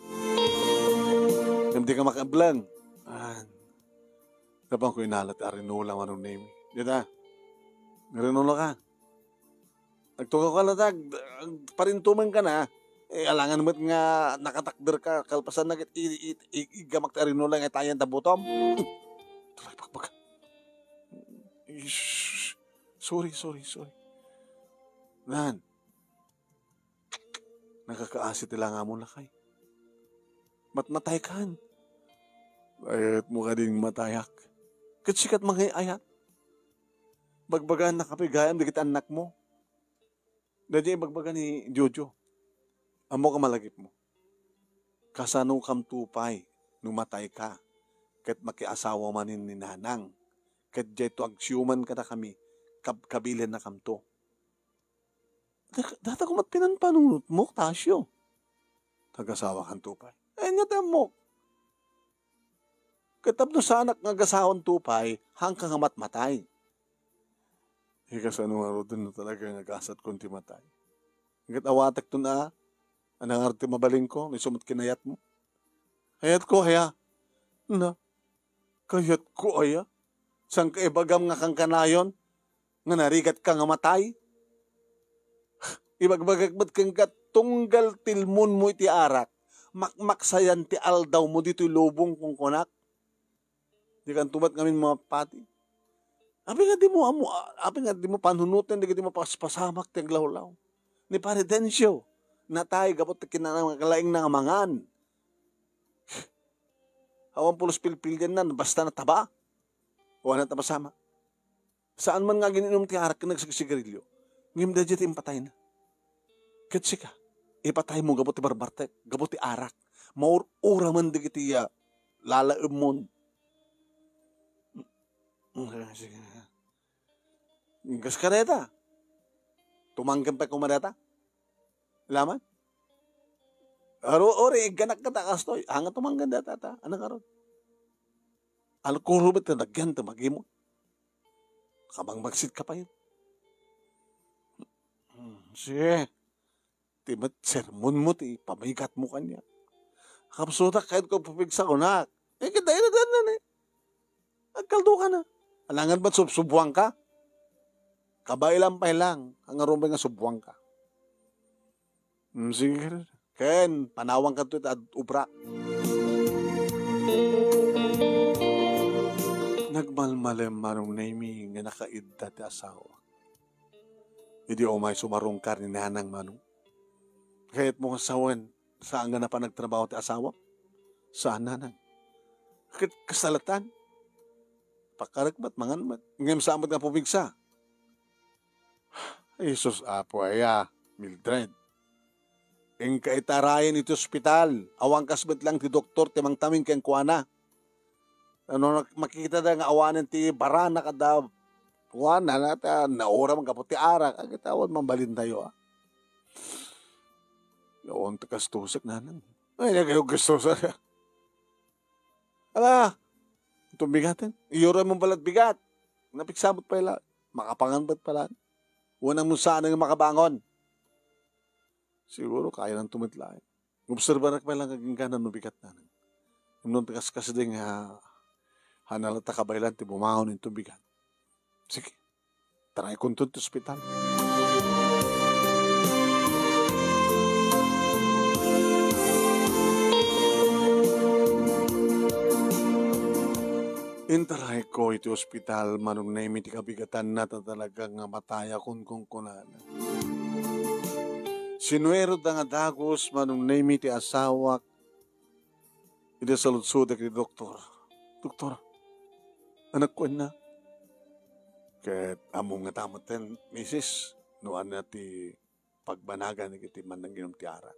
Ngem dika makaiblang. Ah, tapang ko inala ti arinola, Manong Nemi. Dita, arinola ka. Agtukaw ka la, tag, agparintumen ka na. Eh, alangan met nga nakatakder ka, kalpasan na ket i-, i-, i-, igamak ti arinola nga itayan ta butom. Tuloy, pakpak. Ish. Sorry, sorry, sorry. Nan. Nakakaasi ti langamon, lakay. Matmatay kan. Ayat mo kadin matayak. Ket sikat mangay-ayat. Bagbagaan na kapigayam dagiti annak mo. Daydiay ibagbaga ni Jojo. Ammok a malagipmo. Kasano kam to pay no matay ka, ket makiasawa manen ni Nanang, ket diay to agsiuman kadakami, kab-, kabilennakamto. Da-, data ko met pinanpanunotmo, Tasio. Tagasawakan to pay. Ania ti ammok? Ket tapno saanak nga agasawan to pay, haanka nga matmatay. Ikasano ngaruden no talaga nga gasatkon ti matay? Ket awatekto na, a nangarud ti mabalinko, no isu met kinayatmo. Kayatko aya? Na, kayatko aya? Saan ka ibagam nga kankanayon nga narigatka nga matay? Ibagbagak met kenka, tunggal tilmonmo iti arak, makmaksayan ti aldawmo ditoy lubong, kunkunak. Dikanto met ngamin mapati. Apay nga dimo ammo, apay nga dimo panunoten dagiti mapaspasamak ti aglawlaw? Ni Pare Dencio, natay gapu ti kinalaingna nga mangan. Awan pulos pilpilienna, basta nataba. Awan natapasamak. Saan man nga agin-inum ti arak ken nagsigsigarilio, ngem daydiay ti impatayna. Ket sika, ipataymo gapu ti barbartek, gapu ti arak. Maur-uramen dagiti, ah, lalaemmon. Sige, sige. Kas ka dayta. Tumangken pay koma dayta. Laman? Aro, ori, igganak kata kastoy. Anga tumangken dayta ta. Ano karon? Alkohol met ti nagyan ti magimon. Kabangbagsitkayo pay. Hmm, sige. Ti met sermonmo ti pamigatmo kaniak. Kapsutak, kayatko pupigsa, kunak. Eh, ket dayta, dayta, eh. Agkaldokana. Alangan met subsubwangka. Kabaelan pay lang, nga ngarud nga subwangka. Mm, sige. Ken, panawanka ti ad-, obrak. Nagmalmalem Manong Nemi nga nakaidda ti asawa. Idi umay sumarungkar ni Nanang Manong. Kayatmo nga sawen, saan nga napan nagtrabaho ti asawa? Saan, Nanang. Ket kasta latta. Pakarek met, mangan met. Ngem saan met nga pumigsa. Jesus, Apo aya, Mildred. Inka itarayen iti ospital. Awan kas met lang ti doktor ti mangtamin kenkuana. No nak-, makikitada nga awanen ti barana kada kuana, na, ta, nauram gapu ti arak. Agitawen mambalintayo, ah. Yaon ti kastosek, Nanang. Ay, nagayo kastosek. Ala, itong bigaten. Iyuray mo balat bigat. Napigsa met pay la. Makapangan met pala. Unang mo saan nga makabangon. Siguro, kaya nang tumitlaay. Obserbarak pay lang agingganan no bigat na. Ngem no kaskasdi nga, hanala ta kabaelan ti bumangon inton bigat. Sige. Tara, ikunton ti ospital. Intarayko iti ospital, Manong Nemi, ti kabigatanna ta talaga nga matayakon kunkunana. Sinuero da nga dagus, Manong Nemi, ti asawak, idi saludsodek iti doktor. "Doktor, anak ko inna." Ket ammom ngata metten, misis, no ania ti pagbanagan iti mannanginom ti arak.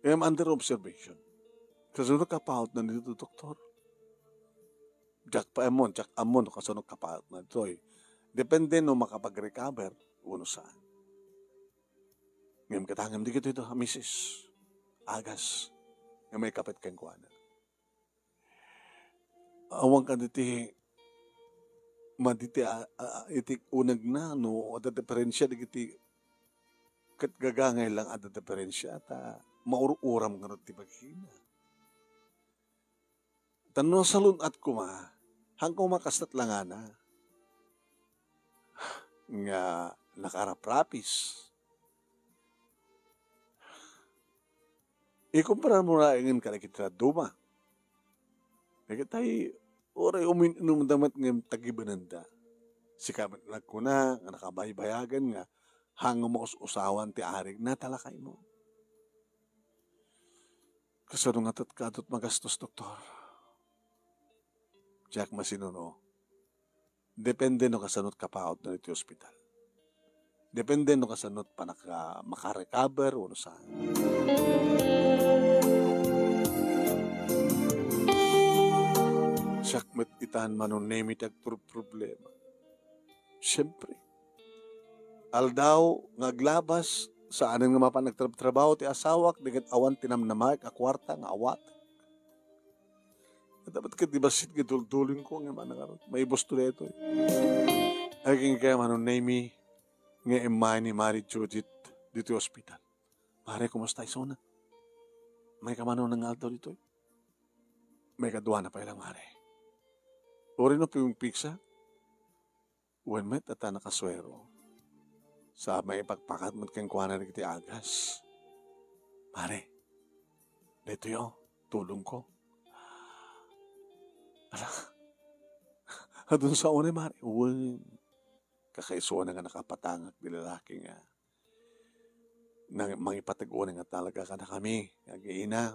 Ngem under observation. Kasano kapautna ditoy, doktor? Diak pay ammo, diak ammo no kasano kapautna ditoy. Depende no makapag-recover wenno saan. Ngem katangem dagitoy a misis, agas, nga maikapit kenkuana. Awan kadi ti madi ti, a, a, iti unegna, no adda diferensia dagiti ket gagangay lang adda diferensia ta maur-uram ngarud ti bagina. Ta no salun-at koma, haan koma kastat langana nga nakaraprapis. Ikumparar mo laengen kadagiti dadduma. Dagitay, uray umin-inumda met ngem tagibenenda. Sika met nagkuna nga nakabaybayagen nga haan nga maus-usawan ti arig, natalakaymo. Kasano nga ket kadut magastos, doktor? Diak masinuno. Depende no kasano ti kapautna iti ospital. Depende no kasano ti panaka-, makarecover wenno saan. Siak met itan, Manong Nemi, ti agpurproblema. Siempre, aldaw nga aglabas, saanen nga mapan agtrabtrabaho ti asawak, di ket awan ti namnamaek a kuarta nga awatek. Dapat ket di bassit nga duldulingko nga manangarot. Maibusto daytoy. Agingga, Manong Nemi, nga immay ni Mari Judith ditoy ospital. Mare, kumusta isuna? Maikamanon nga aldaw ditoy? Maikaduana pay lang, Mare. Uray no pimigsa, wen met a ta nakasuero. Sa maipakpakat met kenkuana dagiti agas. Mare, daytoy, o, tulongko. Ala, adun sa unay, Mare. Wen, kakaisuna nga nakapatangak ti lalaki nga nang-, mangipateg unay nga talaga kadakami, nga agiina,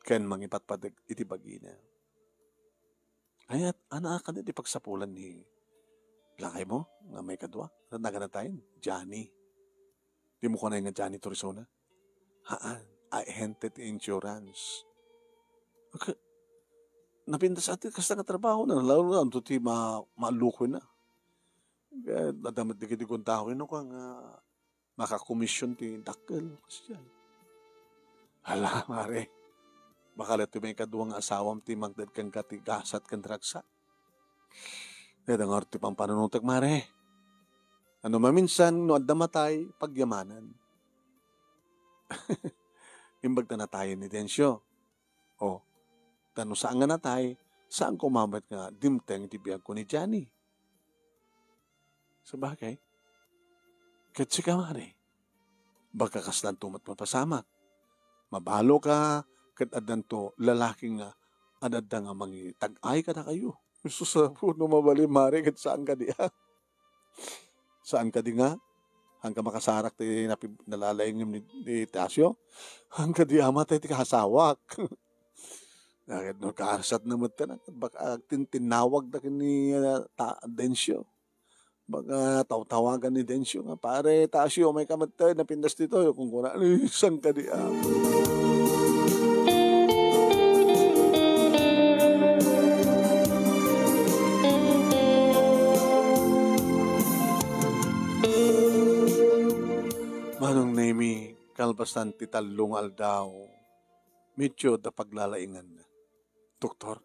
ken mangipatpateg iti bagina. Ay, at, ania kadi ti pagsapulan ni lakaymo nga maikadua? Ket naganatayen, Johnny. Dimo kunay nga Johnny Torizona? Haan, ahente ti insurance. Okay. Napintas ati kasta nga trabaho na, lalo na, anto ti ma-, maallukoyna. Ket adda met dagiti guntahoy no, kua nga makakomision ti dakkel. Kasdiay. Hala, Mare. Baka la ti maikadua nga asawam ti mangted kenka ti gasat ken ragsak. Dayta ngarud ti pampanunotek, mare. Ano maminsan, no adda matay, pagyamanan. Imbag ta natayen ni Dencio. O, ta no saan nga natay, saan ko mammet nga dimteng ti biag ko ni Johnny. Sabagay, ket sika, mare, baka kaslanto met mapasamak. Mabalo ka, ket addanto lalaki nga ad-adda nga mangitag-ay kadakayo. Sus, apo, no mabalin, mare, ket saan kadi, a? Saan kadi nga? Saan ka makasarak ti napi-, nalalaingem ni, ni Tasio? Saan kadi a matay ti kasawak? Ket no karsat na met, baka tintinnawag na ken ni, ah, ta-, Dencio. Baka tawtawagan ni Dencio nga, "Pare, Tasio, may ka met, napintas dito." Kung kuna, "Ay, saan kadi, a?" Manong Nemi, kalpasan ti tallo nga aldaw, medyo adda paglalainganna. Doktor?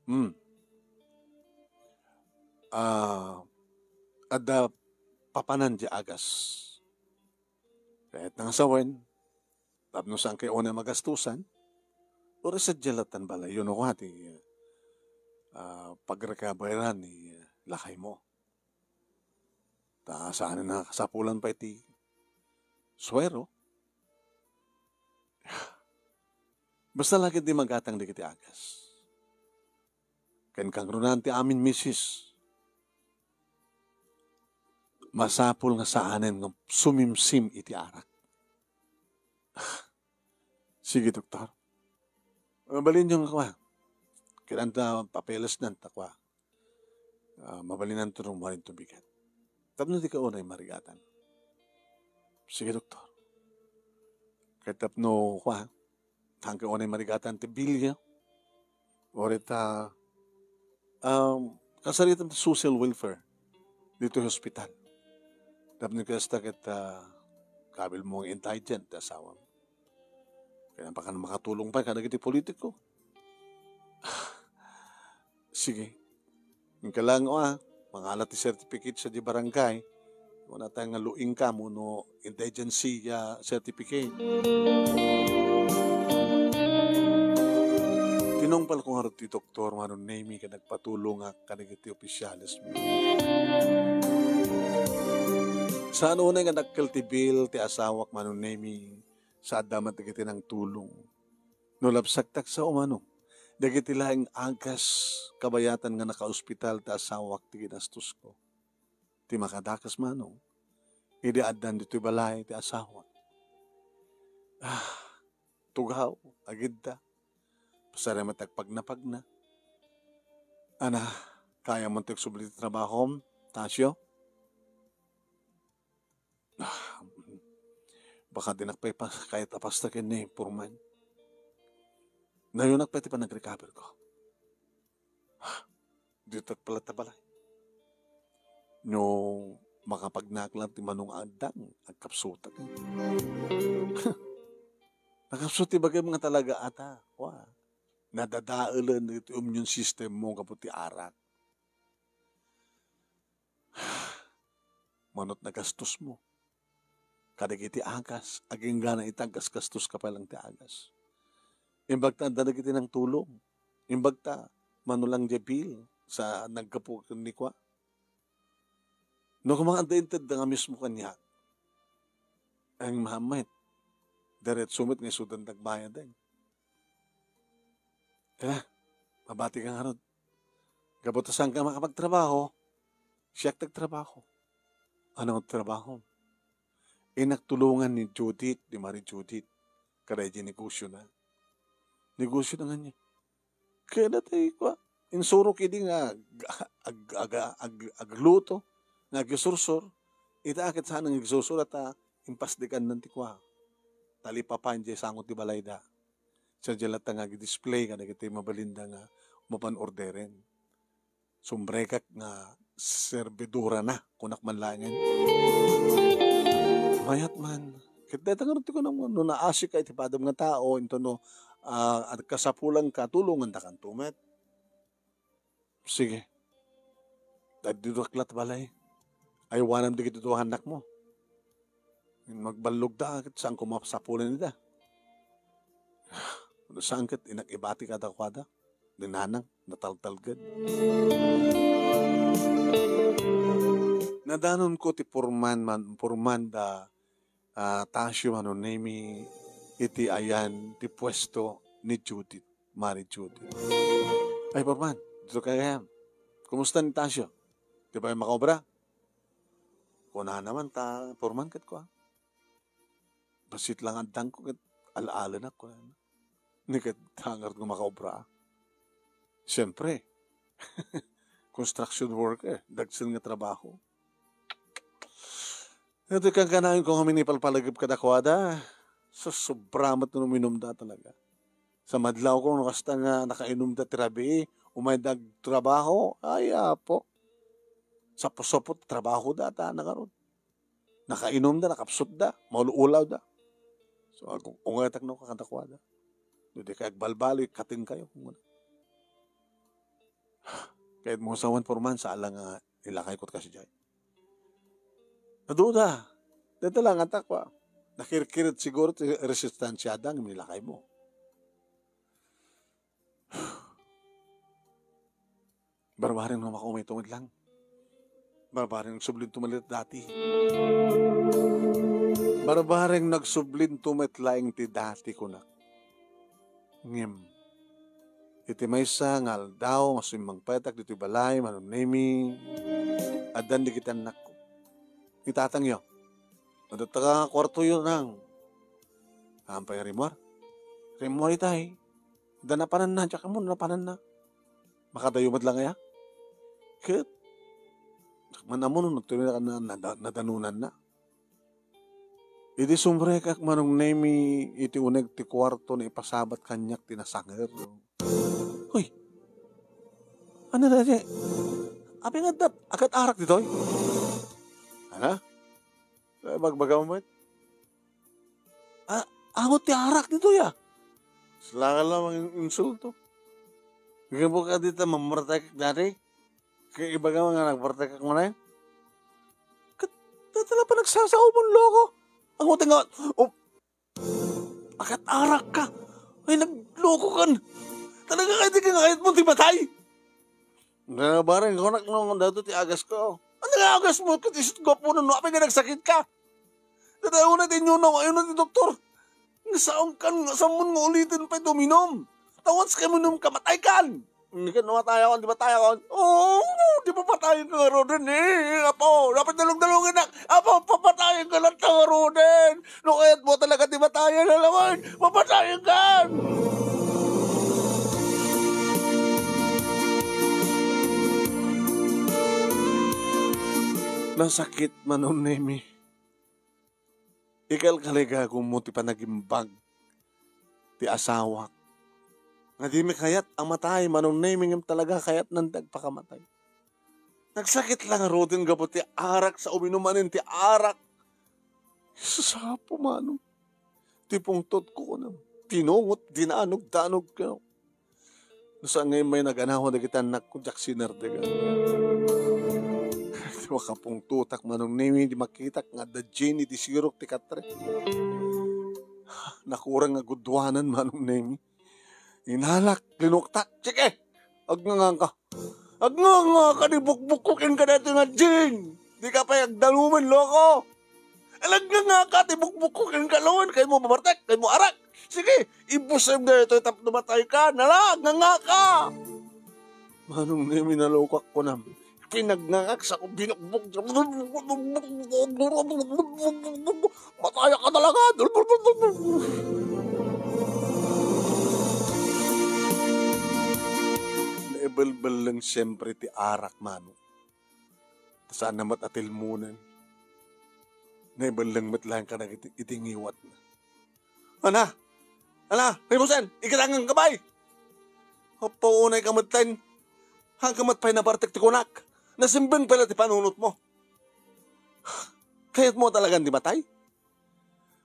Hmm. Ah, adda papanan di agas. Ket nangasawen, tapno saan kayo unay magastusan, uray sadiay lattan balay, yun ako ti, ah, pagrecoveran ni lakay mo. Ta saan a kasapulan pay ti suero. Basta la ket di magatang dagiti agas. Ken kangrunan ti amin, misis, masapul nga saanen nga sumimsim iti arak. Sige, doktor. Mabalinyo nga kua. Kailangan ta papelesnan ta kua. Ah, mabalinanto no marinto bigat. Tapno di ka unay marigatan. Sige, doktor. Ket tapno, kua, saan ka unay marigatan ti bilyo. Uray ta, um, kasaritam ti social welfare ditoy hospital. Tapno kasta ket, ah, kabil mo nga intelligent ti asawam. Kaya baka makatulong pay kadagiti politiko. Sige. Inka lang, a, mangala ti certificate sadiay barangay. Kunata nga low income wenno indigency, a, certificate. Tinungpal ko ngarud ti doktor, Manong Nemi, ket nagpatulongak kadagiti opisyales mi. Saan unay nga dakkel ti bill ti asawak, Manong Nemi, sa adda met dagiti nangtulong. No labsaktak sa umano, dagiti laeng agas kabayatan nga nakaospital ti asawak ti ginastosko. Ti makadakes, Manong, idi addan ditoy balay ti asawak. Ah, tugaw, agidda. Pasaramat agpagnapagna. Ana, kayam ti agsubli ti trabahom, Tasio? Ah, baka dinak pay pas-, kayat a pasta ken ni Purman. Nayonak pay ti panagrecover ko. Ah, ditak pala ta balay. No makapagnaak lang ti Manong Adang, agkapsutak. Nakapsut ti bagim nga talaga ata. Wa. Nadadaelen iti immune system mo gapu ti arak. Manot nagastos mo kadagiti agas, agingga na ita, gasgastos ka pa lang ti agas. Imbag ta adda dagiti nangtulong. Imbag ta mano lang di bill sa naggapu ken ni kua. No koma adda inted nga mismo kaniak, ang mahammet, diretso met nga isudan dagbayad, eh. Kaya, mabati ka ngarud. Gapu ta saan ka makapagtrabaho, siak ti agtrabaho. Ano nga trabaho? Innak tulongan ni Judith, ni Marie Judith, kada iti negosyo na. Negosyo na nga niya. Kaya dati, kwa, insurok idi nga ag-, ag-, ag-, ag-, agluto, nga agisursur. Ita ket saan nga agisursur, ta impasdekan nan ti kwa. Talipapan di sango ti balayda. Sa di latta nga agi-display kadagiti mabalinda nga mapan orderen. Sumbrekak nga servidora na, kunak man laengen. Mayat man. Ket dayta nga ti kunam, no naasika iti padam nga tao, into no ah, agkasapulanka, tulongandakanto met. Sige. Adda duak la ti balay. Aywanam dagiti dua nga annakmo. Magballogda, ket saanko masapulan ida. No saan ket, innak ibati kadakuada. Ni nanang, nataltalged. Nadanonko ti purman man, purman da, ah, Tasio mano Nemi iti ayan ti puesto ni Judith, Mari Judith. Ay, purman, dito ka gayam. Kumusta ni Tasio? Di ba yung makaobra? Kunana man ta, purman, ket kua. Bassit lang addangko ket al-alenak, kunana. Ni ket dangar nga makaobra. Siyempre, construction worker, dagsen nga trabaho. Iti kankanayon ko nga minipalpalagip kadakuada, susubra met no uminumda talaga. Sa madlaw ko, no kasta nga nakainumda ti rabii, umayda agtrabaho, ay, apo. Sapot-sapot trabaho data, nagarod. Nakainumda, nakapsutda, maul-ulawda. So, ag-, ungetak no kadakuada. No di kay agbalbaliw, ikkatenkayo, kuna. Kayatmo sawen, purman, sa ala nga ilakayko ti kasdiay. Naduda. Deta lang, atak, wa. Nakirkirit siguro ti resistensiada nga milakaymo. Barbareng no makaumay tumid lang. Barbareng nagsublinto met laeng dati. Barbareng nagsublinto met laeng ti dati, kunak. Ngem, iti maysa nga aldaw nga simmangpetak ditoy balay, Manong Nemi, addan dagiti annakko. Ni tatangyo, adda ta kuartoyo nang. Ampay rimmuar? Rimmuar itay. Adda napananna, diak ammo napananna. Makadayo met lang aya? Ket, diak man ammo no, no, na, na, nadanonanna. Idi sumrekak, Manong Nemi, iti uneg ti kuarto, naipasabat kaniak ti nasanger. Hoy! Ania daytoy? Apay nga adda, agat-arak ditoy? Ania? Bagbagam met? Ah, amo ti arak ditoy, ah. Sala ka lang manginsulto. Ngem ka dita mammartekak dati? Kay ibagam nga nagbartekak manen? Ket, dayta la panagsasaom, loko. Ang uting nga, oh, agat-arak ka. Ay, nagloko kan. Talaga kay di ka kayat mo ti matay? Nga, bareng, kunak no, daytoy ti agas ko. Ano nga agas mo? Ket isut gwapo no, apay nga nagsakit ka? Dayta una ti inyo na, ayun na ti doktor. Nga saan kan, nga saan mo nga ulitin pa iti uminum? Ta once ka uminum ka, matay kan. Hindi ka namatay ako, di matay ako. Oo, di papatayan ka nga, Roden, eh. Apo, dapat dalong-dalongin na. Apo, papatayan ka lang, nga, Roden. No, kaya't mo talaga di matayan, alam mo, papatayan ka. Nasakit, Manong Nemi. Ikalkaligagummo ti panagimbag ti asawak. Nga dimi kayat a matay, Manong Nemi, ngem talaga kayatnan ti agpakamatay. Nagsakit lang, Roden, gapu ti arak sa uminum manen ti arak. Sapo, Manong. Ti pungtot ko, kunam. Tinungot, dinanog-danog, kunam. No saan nga immay naganaw dagiti annakko, diak sinardegan. Di makapungtotak, Manong Nemi, di makitak nga adda Jenny, di sirok ti katre. Nakurang nga guduanan, Manong Nemi. Inalak, linuktak. Sige, agngangaka. Agngangaka, di bukbukko kenka daytoy nga Jin. Di ka pay agdalumen, loko. Agngangaka, di bukbukko kenka lawen. Kaymo mabartek, kaymo arak. Sige, ibusem daytoy tapno matay ka. Nala, agngangaka. Manong Nemi, nalukak, kunam. Pinagngangak sa binukbok. Matay ka talaga. Naibelbelleng siyempre ti arak, Manong. Ta saan na met a tilmonen. Naibelleng met laeng kadagiti iti ngiwatna. Ana! Ana! Rimusen! Ikitangan ka pay! Apo, unay ka met laeng. Haan ka met pay nabartek ti kunak. Nasimbeng pay la ti panunotmo. Kayatmo talagan di matay?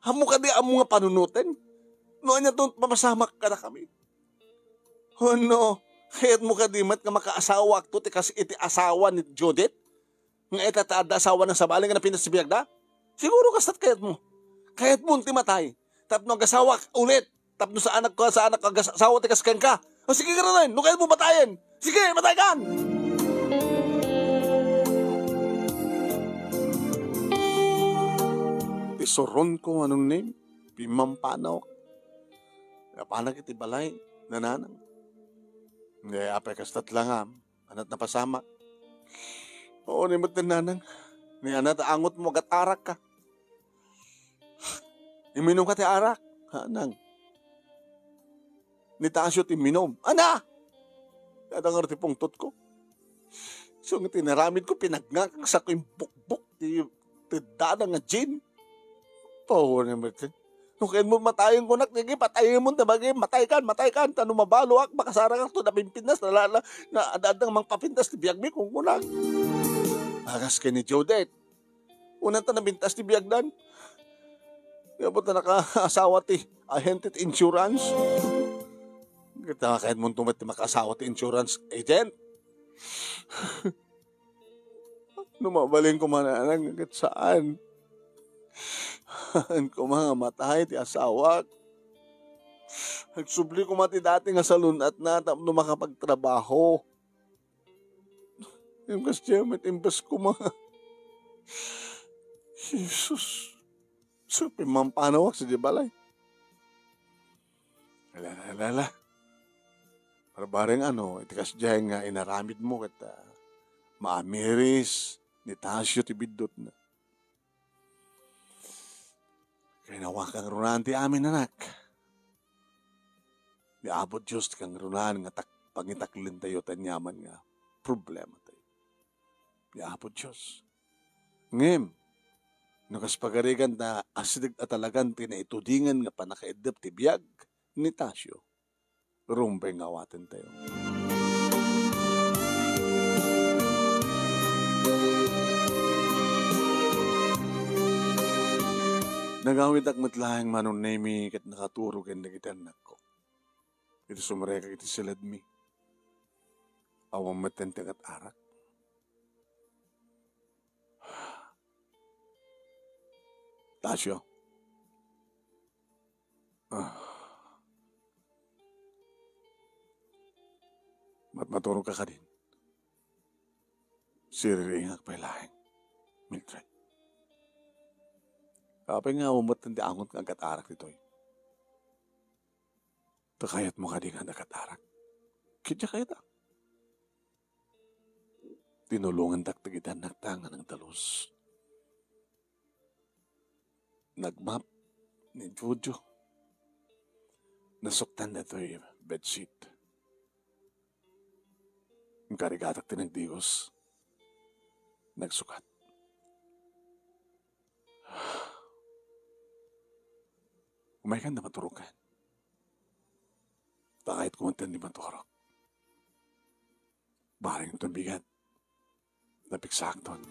Ammok a di ammo nga panunoten? No ania ti mapasamak kadakami? Wenno, kayatmo kadi met nga makaasawakto ti kas iti asawa ni Judith? Nga ita ti adda asawana sabali nga napintas ti biagda? Siguro kasta ti kayatmo. Kayatmo ti matay. Tapno agasawak ulit. Tapno saanak ko, saanak ko agas-, asawa ti kas kenka. O sige, garanen, no kayatmo matayen. Sige, mataykan! Ti suronko, Manong Nemi, pimmampanaw. Napanak iti balay, nanang. Ni apay kasta ti langam. Anat napasamak. Oo, ni met nanang. Ni anat angotmo, agat-arak ka. Imminum ka ti arak. Ha, nang. Ni Tasyo ti imminum. Ana! Kada nga ti pungtot ko. So, nga tinaramid ko, pinagngakan sa ko yung bukbok ti, ti dada nga gin. Power ni met. No kayatmo matayen kunak, sige, patayen mo, tabagi, mataykan, mataykan, ta no mabaloak, makasarakak to, napimpinas, na, na, na, adda mangpapintas ti biagmi, kunkunak. Agas ken ni Judith. Una ta napintas ti biagdan. Kaya po ta nakaasawa ti ahente ti insurance. Kita kayatmo met ti makaasawa ti insurance agent. No mabalin ko man, anak, ket saan. Saan ko nga matay ti asawak. Agsubli ko man ti dati nga salun-atna tapno makapagtrabaho. Imbes ti met, imbes ko man. Jesus. So, pimmampanaw ak sa di balay. Ala, ala, ala. Barbareng ano, iti kasdiay nga inaramid mo ket, ah, maamiris ni Tasyo ti biddutna. Kaynawa kang runaan ti amin, anak. Ni Apo Dios ti kangrunaan nga tak-, pangitaklintayo ti aniaman nga problematayo. Ni Apo Dios. Ngem, no kas pagarigan ta asideg a talagan ti naitudingan nga pannakaiddep ti biag ni Tasyo, rumbeng nga awaten tayo. Nagawidak met laeng, Manong Nemi, ket nakaturo ken dagiti annakko. Iti sumrekak iti siledmi, awan met ti agat-arak. Tasyo. Ah. Matmaturog ka kadin. Siriringak pay laeng, Mildred. Apay nga umet ti angot nga agat-arak ditoy? Ta kayatmo kadi nga agat-arak? Ket diak kayat. Tinulongandak dagiti annakta nga nagdalus. Nagmap ni Jojo. Nasuktan datoy bedsheet. Inkarigatak ti nagdigos. Nagsukat. Umaykan ta maturokan. Ta kayatko man ti maturok. Bareng ton bigat. Napigsaakton.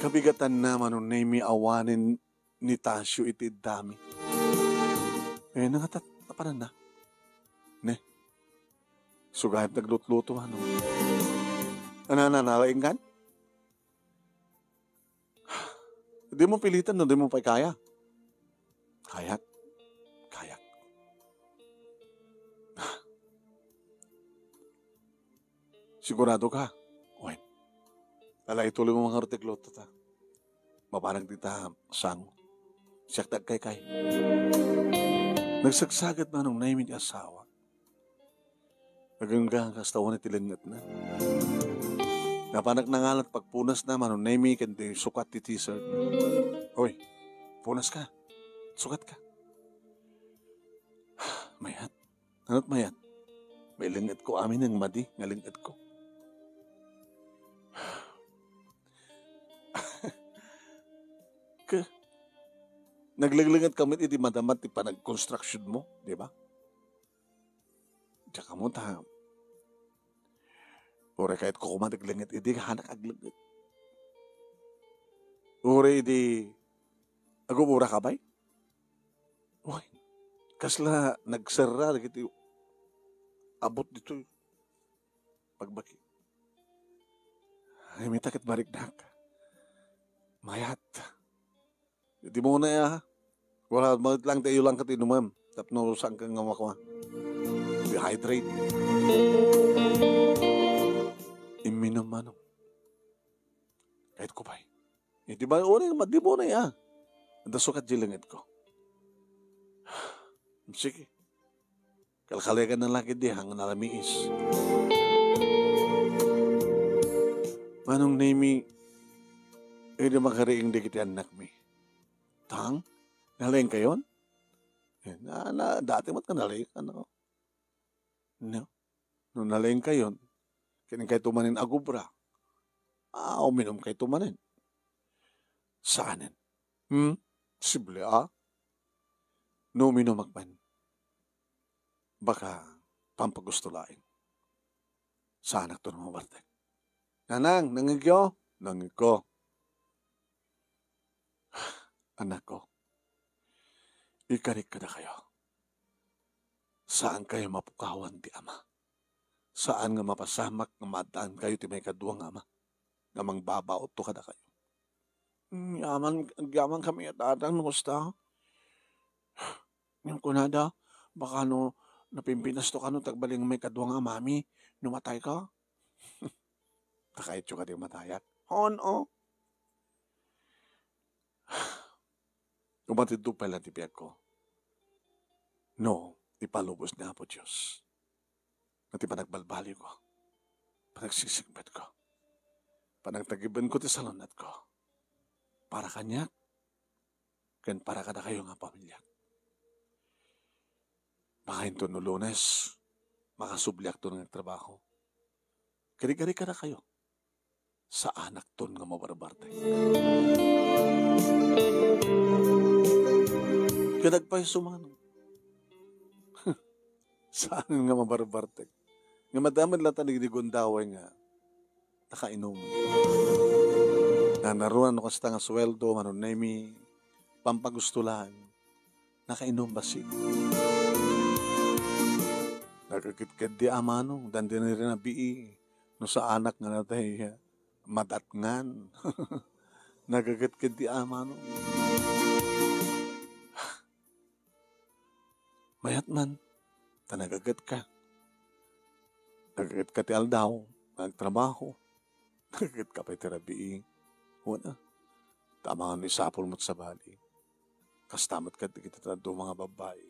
Kabigatanna, Manong Nemi, awanen ni Tasyo iti iddami. Eh, nangatat, napananna. Ne. Sugayat naglutluto, ano. Ano, ano, ano, inggan? Di mo pilitan no di mo pay kaya. Kayak? Kayak. Sigurado ka? Wen. Ala, ituloy mo nga rutik luto ta. Mabanag di ta sango. Siak ti agkaykay. Nagsagsagat, Manong Nemi, ti asawa. Agingga kasta wen ti lenngetna. Napanak nangalat pagpunasna, Manong Nemi, ken ti sukat ti t-shirt. Oy, punas ka. Sukat ka. Mayat. Anot mayat? May lengnget ko amin nga madi nga lengnget ko. Ke, naglenglenget kami iti madama ti panagkonstruction mo, di ba? Diak ammo ta. Uray kayatko koma ti aglengnget idi, hanak aglengnget. Uray idi Agubura ka bay? Uy, kasla nagserra dagiti abut ditoy pagbaki. Ay, mita ket mariknak. Mayat. Iti muna ya. Wala, maget lang tayo lang ket inumem. Tapno saan ka nga makwa. Dehydrate. Imminum manong. Kahit ko bay. Eh, di ba, una yung madibunay, ah. Anda sukat di langit ko. Sige. Kalkalegan na lagi di hang naramiis. Manong Nemi, eh, di makariing di kiti anak mi. Tang, nalaing kayon? Eh, na, na, dati mat ka nalaing, ano? No? No nalaing kayon, ken kayto manen agubra. Ah, uminum kayto manen. Saanen? Hmm? Sible, ah? No uminumak man, baka pampagusto laeng. Saanakto no mabartek. Nanang, nangigyo? Nangigko. Anakko, ikarik kadakayo. Saan kayo mapukawan ti ama. Saan nga mapasamak nga maaddaankayo ti maikadua nga ama nga mangbabautto kadakayo. Yaman, yaman kami a tatang no kasta. Ngem kunada, baka no napimpinasto kano ti agbalin nga maikadua nga amami, no matay ka. Takayatyo kadi matayak? Hoon, o. Umatidto pay la ti biagko. No, ipalubos ni Apo Dios. Iti panagbalbaliwko, panagsigsingpetko, panagtagibenko ti salunetko. Para kaniak, ken para kadakayo nga pamiliak. Baka inton no Lunes, makasubliakto nga agtrabaho. Kadi-kadi kadakayo. Saanakton nga mabarbartek. Ket agpayso manong. Saan nga mabarbartek. Nga madamag latta dagiti gundaway nga nakainom. Nanaruan no kasta nga sueldo, manunemi, pampagusto laeng. Nakainom bassit. Nagkagidkadi a manong, dandani rin a bii. No saanak nga natay, madatngan. Nagkagidkadi a manong. Mayat man, ta nagaget ka. Nagaget ka ti aldaw, nga agtrabaho. Nagaget ka pay ti rabii. Wen a, ta amangan no isapul met sabali. Kasta met kadagiti dadduma nga babbai.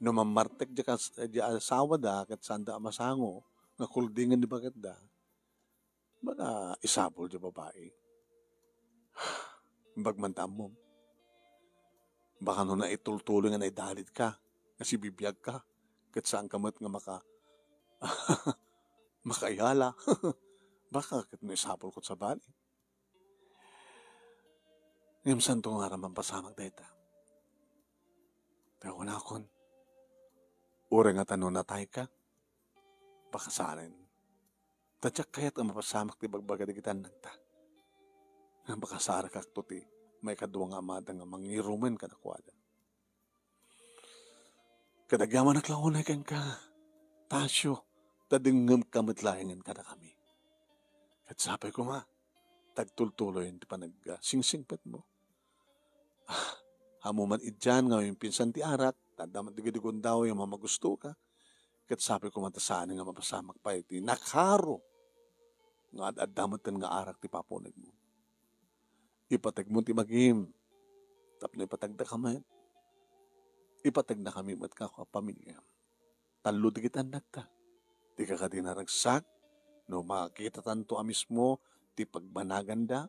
No mammartek di kas-, di asawada, ket saanda a masango, nga kuldingen ni baketda. Baka isapul ti babai. Imbag man ta ammom. Baka no naitultuloy nga naidalidka, nga sibibiagka, ket saanka met nga maka-, makaiyala. Baka ket no isapulko sabali. Ngem saanto nga aram mapasamak dayta. Ta kunakon, uray nga ta no natayka, baka saanen. Ta diak kayat a mapasamak ti ibagbaga dagiti annakta. Nga makasarakakto ti maikadua nga amada nga mangirumen kadakuada. Ket agyamanak la unay kenka, Tasio, ta dengngemka met laengen kadakami. Ket sapay koma, ta agtultuloyen ti panagsingsingpetmo. Ah, ammo man idian nga umimpinsan ti arak, ta adda met dagiti gundaway nga mamagustoka. Ket sapay koma ta saan nga mapasamak pay ti nakaro nga ad-adda metten nga arak ti papunigmo. Ipategmo ti magim, tapno ipatagdaka met. Ipategnakami met, kako a pamiliam. Tallo dagiti annakta. Dika kadi naragsak no makitatanto a mismo ti pagbanaganda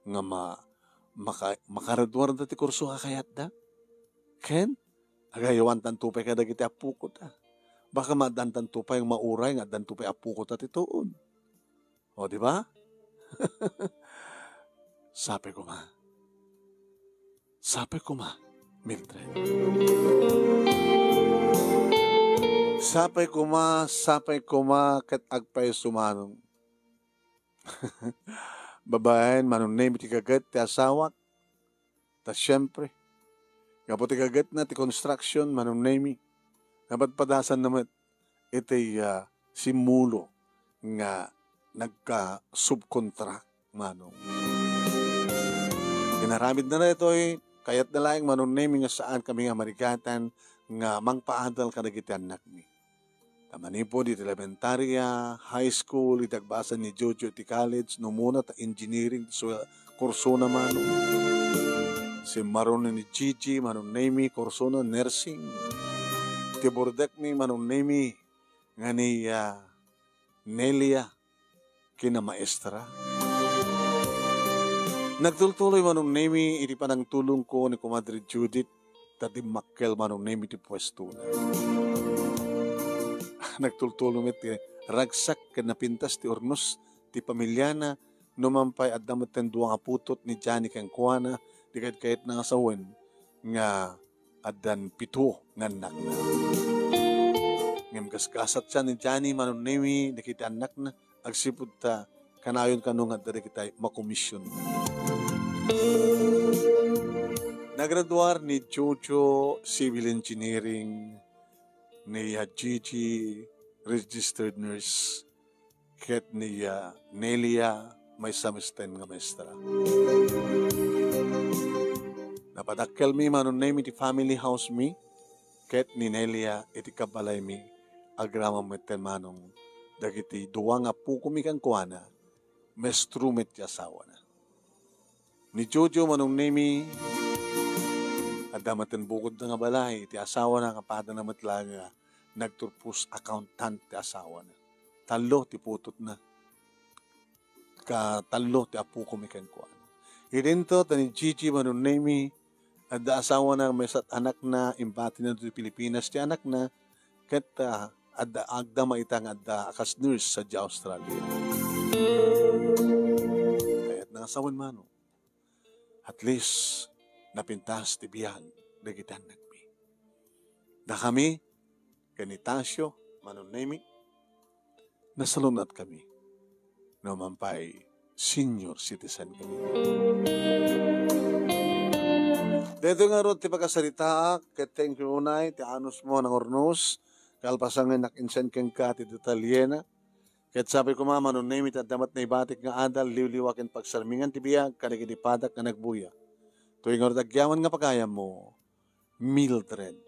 nga ma-, maka-, makaraduarda ti kurso a kayatda. Ken, agayawantanto pay kadagiti appokota. Baka maaddantanto pay nga mauray nga addanto pay appokota ti tuod. O, di ba? Sapay koma. Sapay koma, Mildred. Sapay koma, sapay koma, ket agpayso manong. Babaen, manunnem iti gaget ti asawak. Ta siempre, gapu ti gagetna ti construction, Manong Nemi, napadpadasanna met iti, ah, simulo nga nagka-subcontract, Manong. Inaramidna daytoy, kayatna laeng, Manong Nemi, nga saan kami nga marigatan nga mangpaadal kadagiti annakmi. Ta manipud iti elementarya, high school, iti agbasa ni Jojo iti college, no umuna ta engineering ti su-, kursona, Manong. Simmaruno ni Gigi, Manong Nemi, kursona nursing. Ti burdekmi, Manong Nemi, nga ni, ah, Nelia, kinamaestra. Nagtultuloy, Manong Nemi, iti panangtulongko ni Kumadre Judith, ta dimmakkel, Manong Nemi, ti puestona. Nagtultuloy met ti ragsak ken napintas ti urnos ti pamiliana, no man pay adda metten dua nga putot ni Johnny kenkuana, ti kayat-kayatna nga sawen nga addan pito nga annakna. Ngem gasgasatsa ni Johnny, Manong Nemi, dagiti annakna, agsipud ta kanayon kano nga adda dagiti makomision. Nagraduar ni Jojo Civil Engineering, ni, ah, Gigi Registered Nurse, ket ni, ah, Nelia maysa metten nga maestra. Napadakkelmi, Manong Nemi, ti family house mi, ket ni Nelia iti kabalaymi, agraman metten, Manong, dagiti dua nga appokomi kenkuana, maestro met ti asawana. Ni Jojo, Manong Nemi, adda metten bukodna nga balay iti asawana nga padana met laeng nga nagturpos accountant ti asawana. Tallo ti putotna. Ka tallo ti appokomi kenkuana. Idinto ta ni Gigi, Manong Nemi, adda asawana, maysa anakna, imbatina ditoy Pilipinas ti anakna, ket, ah, adda, agdama ita nga adda a kas nurse sadiay Australia. Kayatna nga sawen, Manong. At least, napintas ti biag dagiti annakmi. Dakami, ken ni Tasio, Manong Nemi, nasalun-at kami. No man pay, senior citizen kami. Daytoy ngarud ti pakasaritaak, ket thank you unay, ti anusmo a nangurnos, kalpasan nga innak-insend kenka ti detalyena. Ket sapay koma, Manong Nemi, ta adda met naibatik nga adal, liwliwa ken pagsarmingan ti biag kadagiti padak nga nagbuya. Toy ngarud agyaman nga pagayammo, Mildred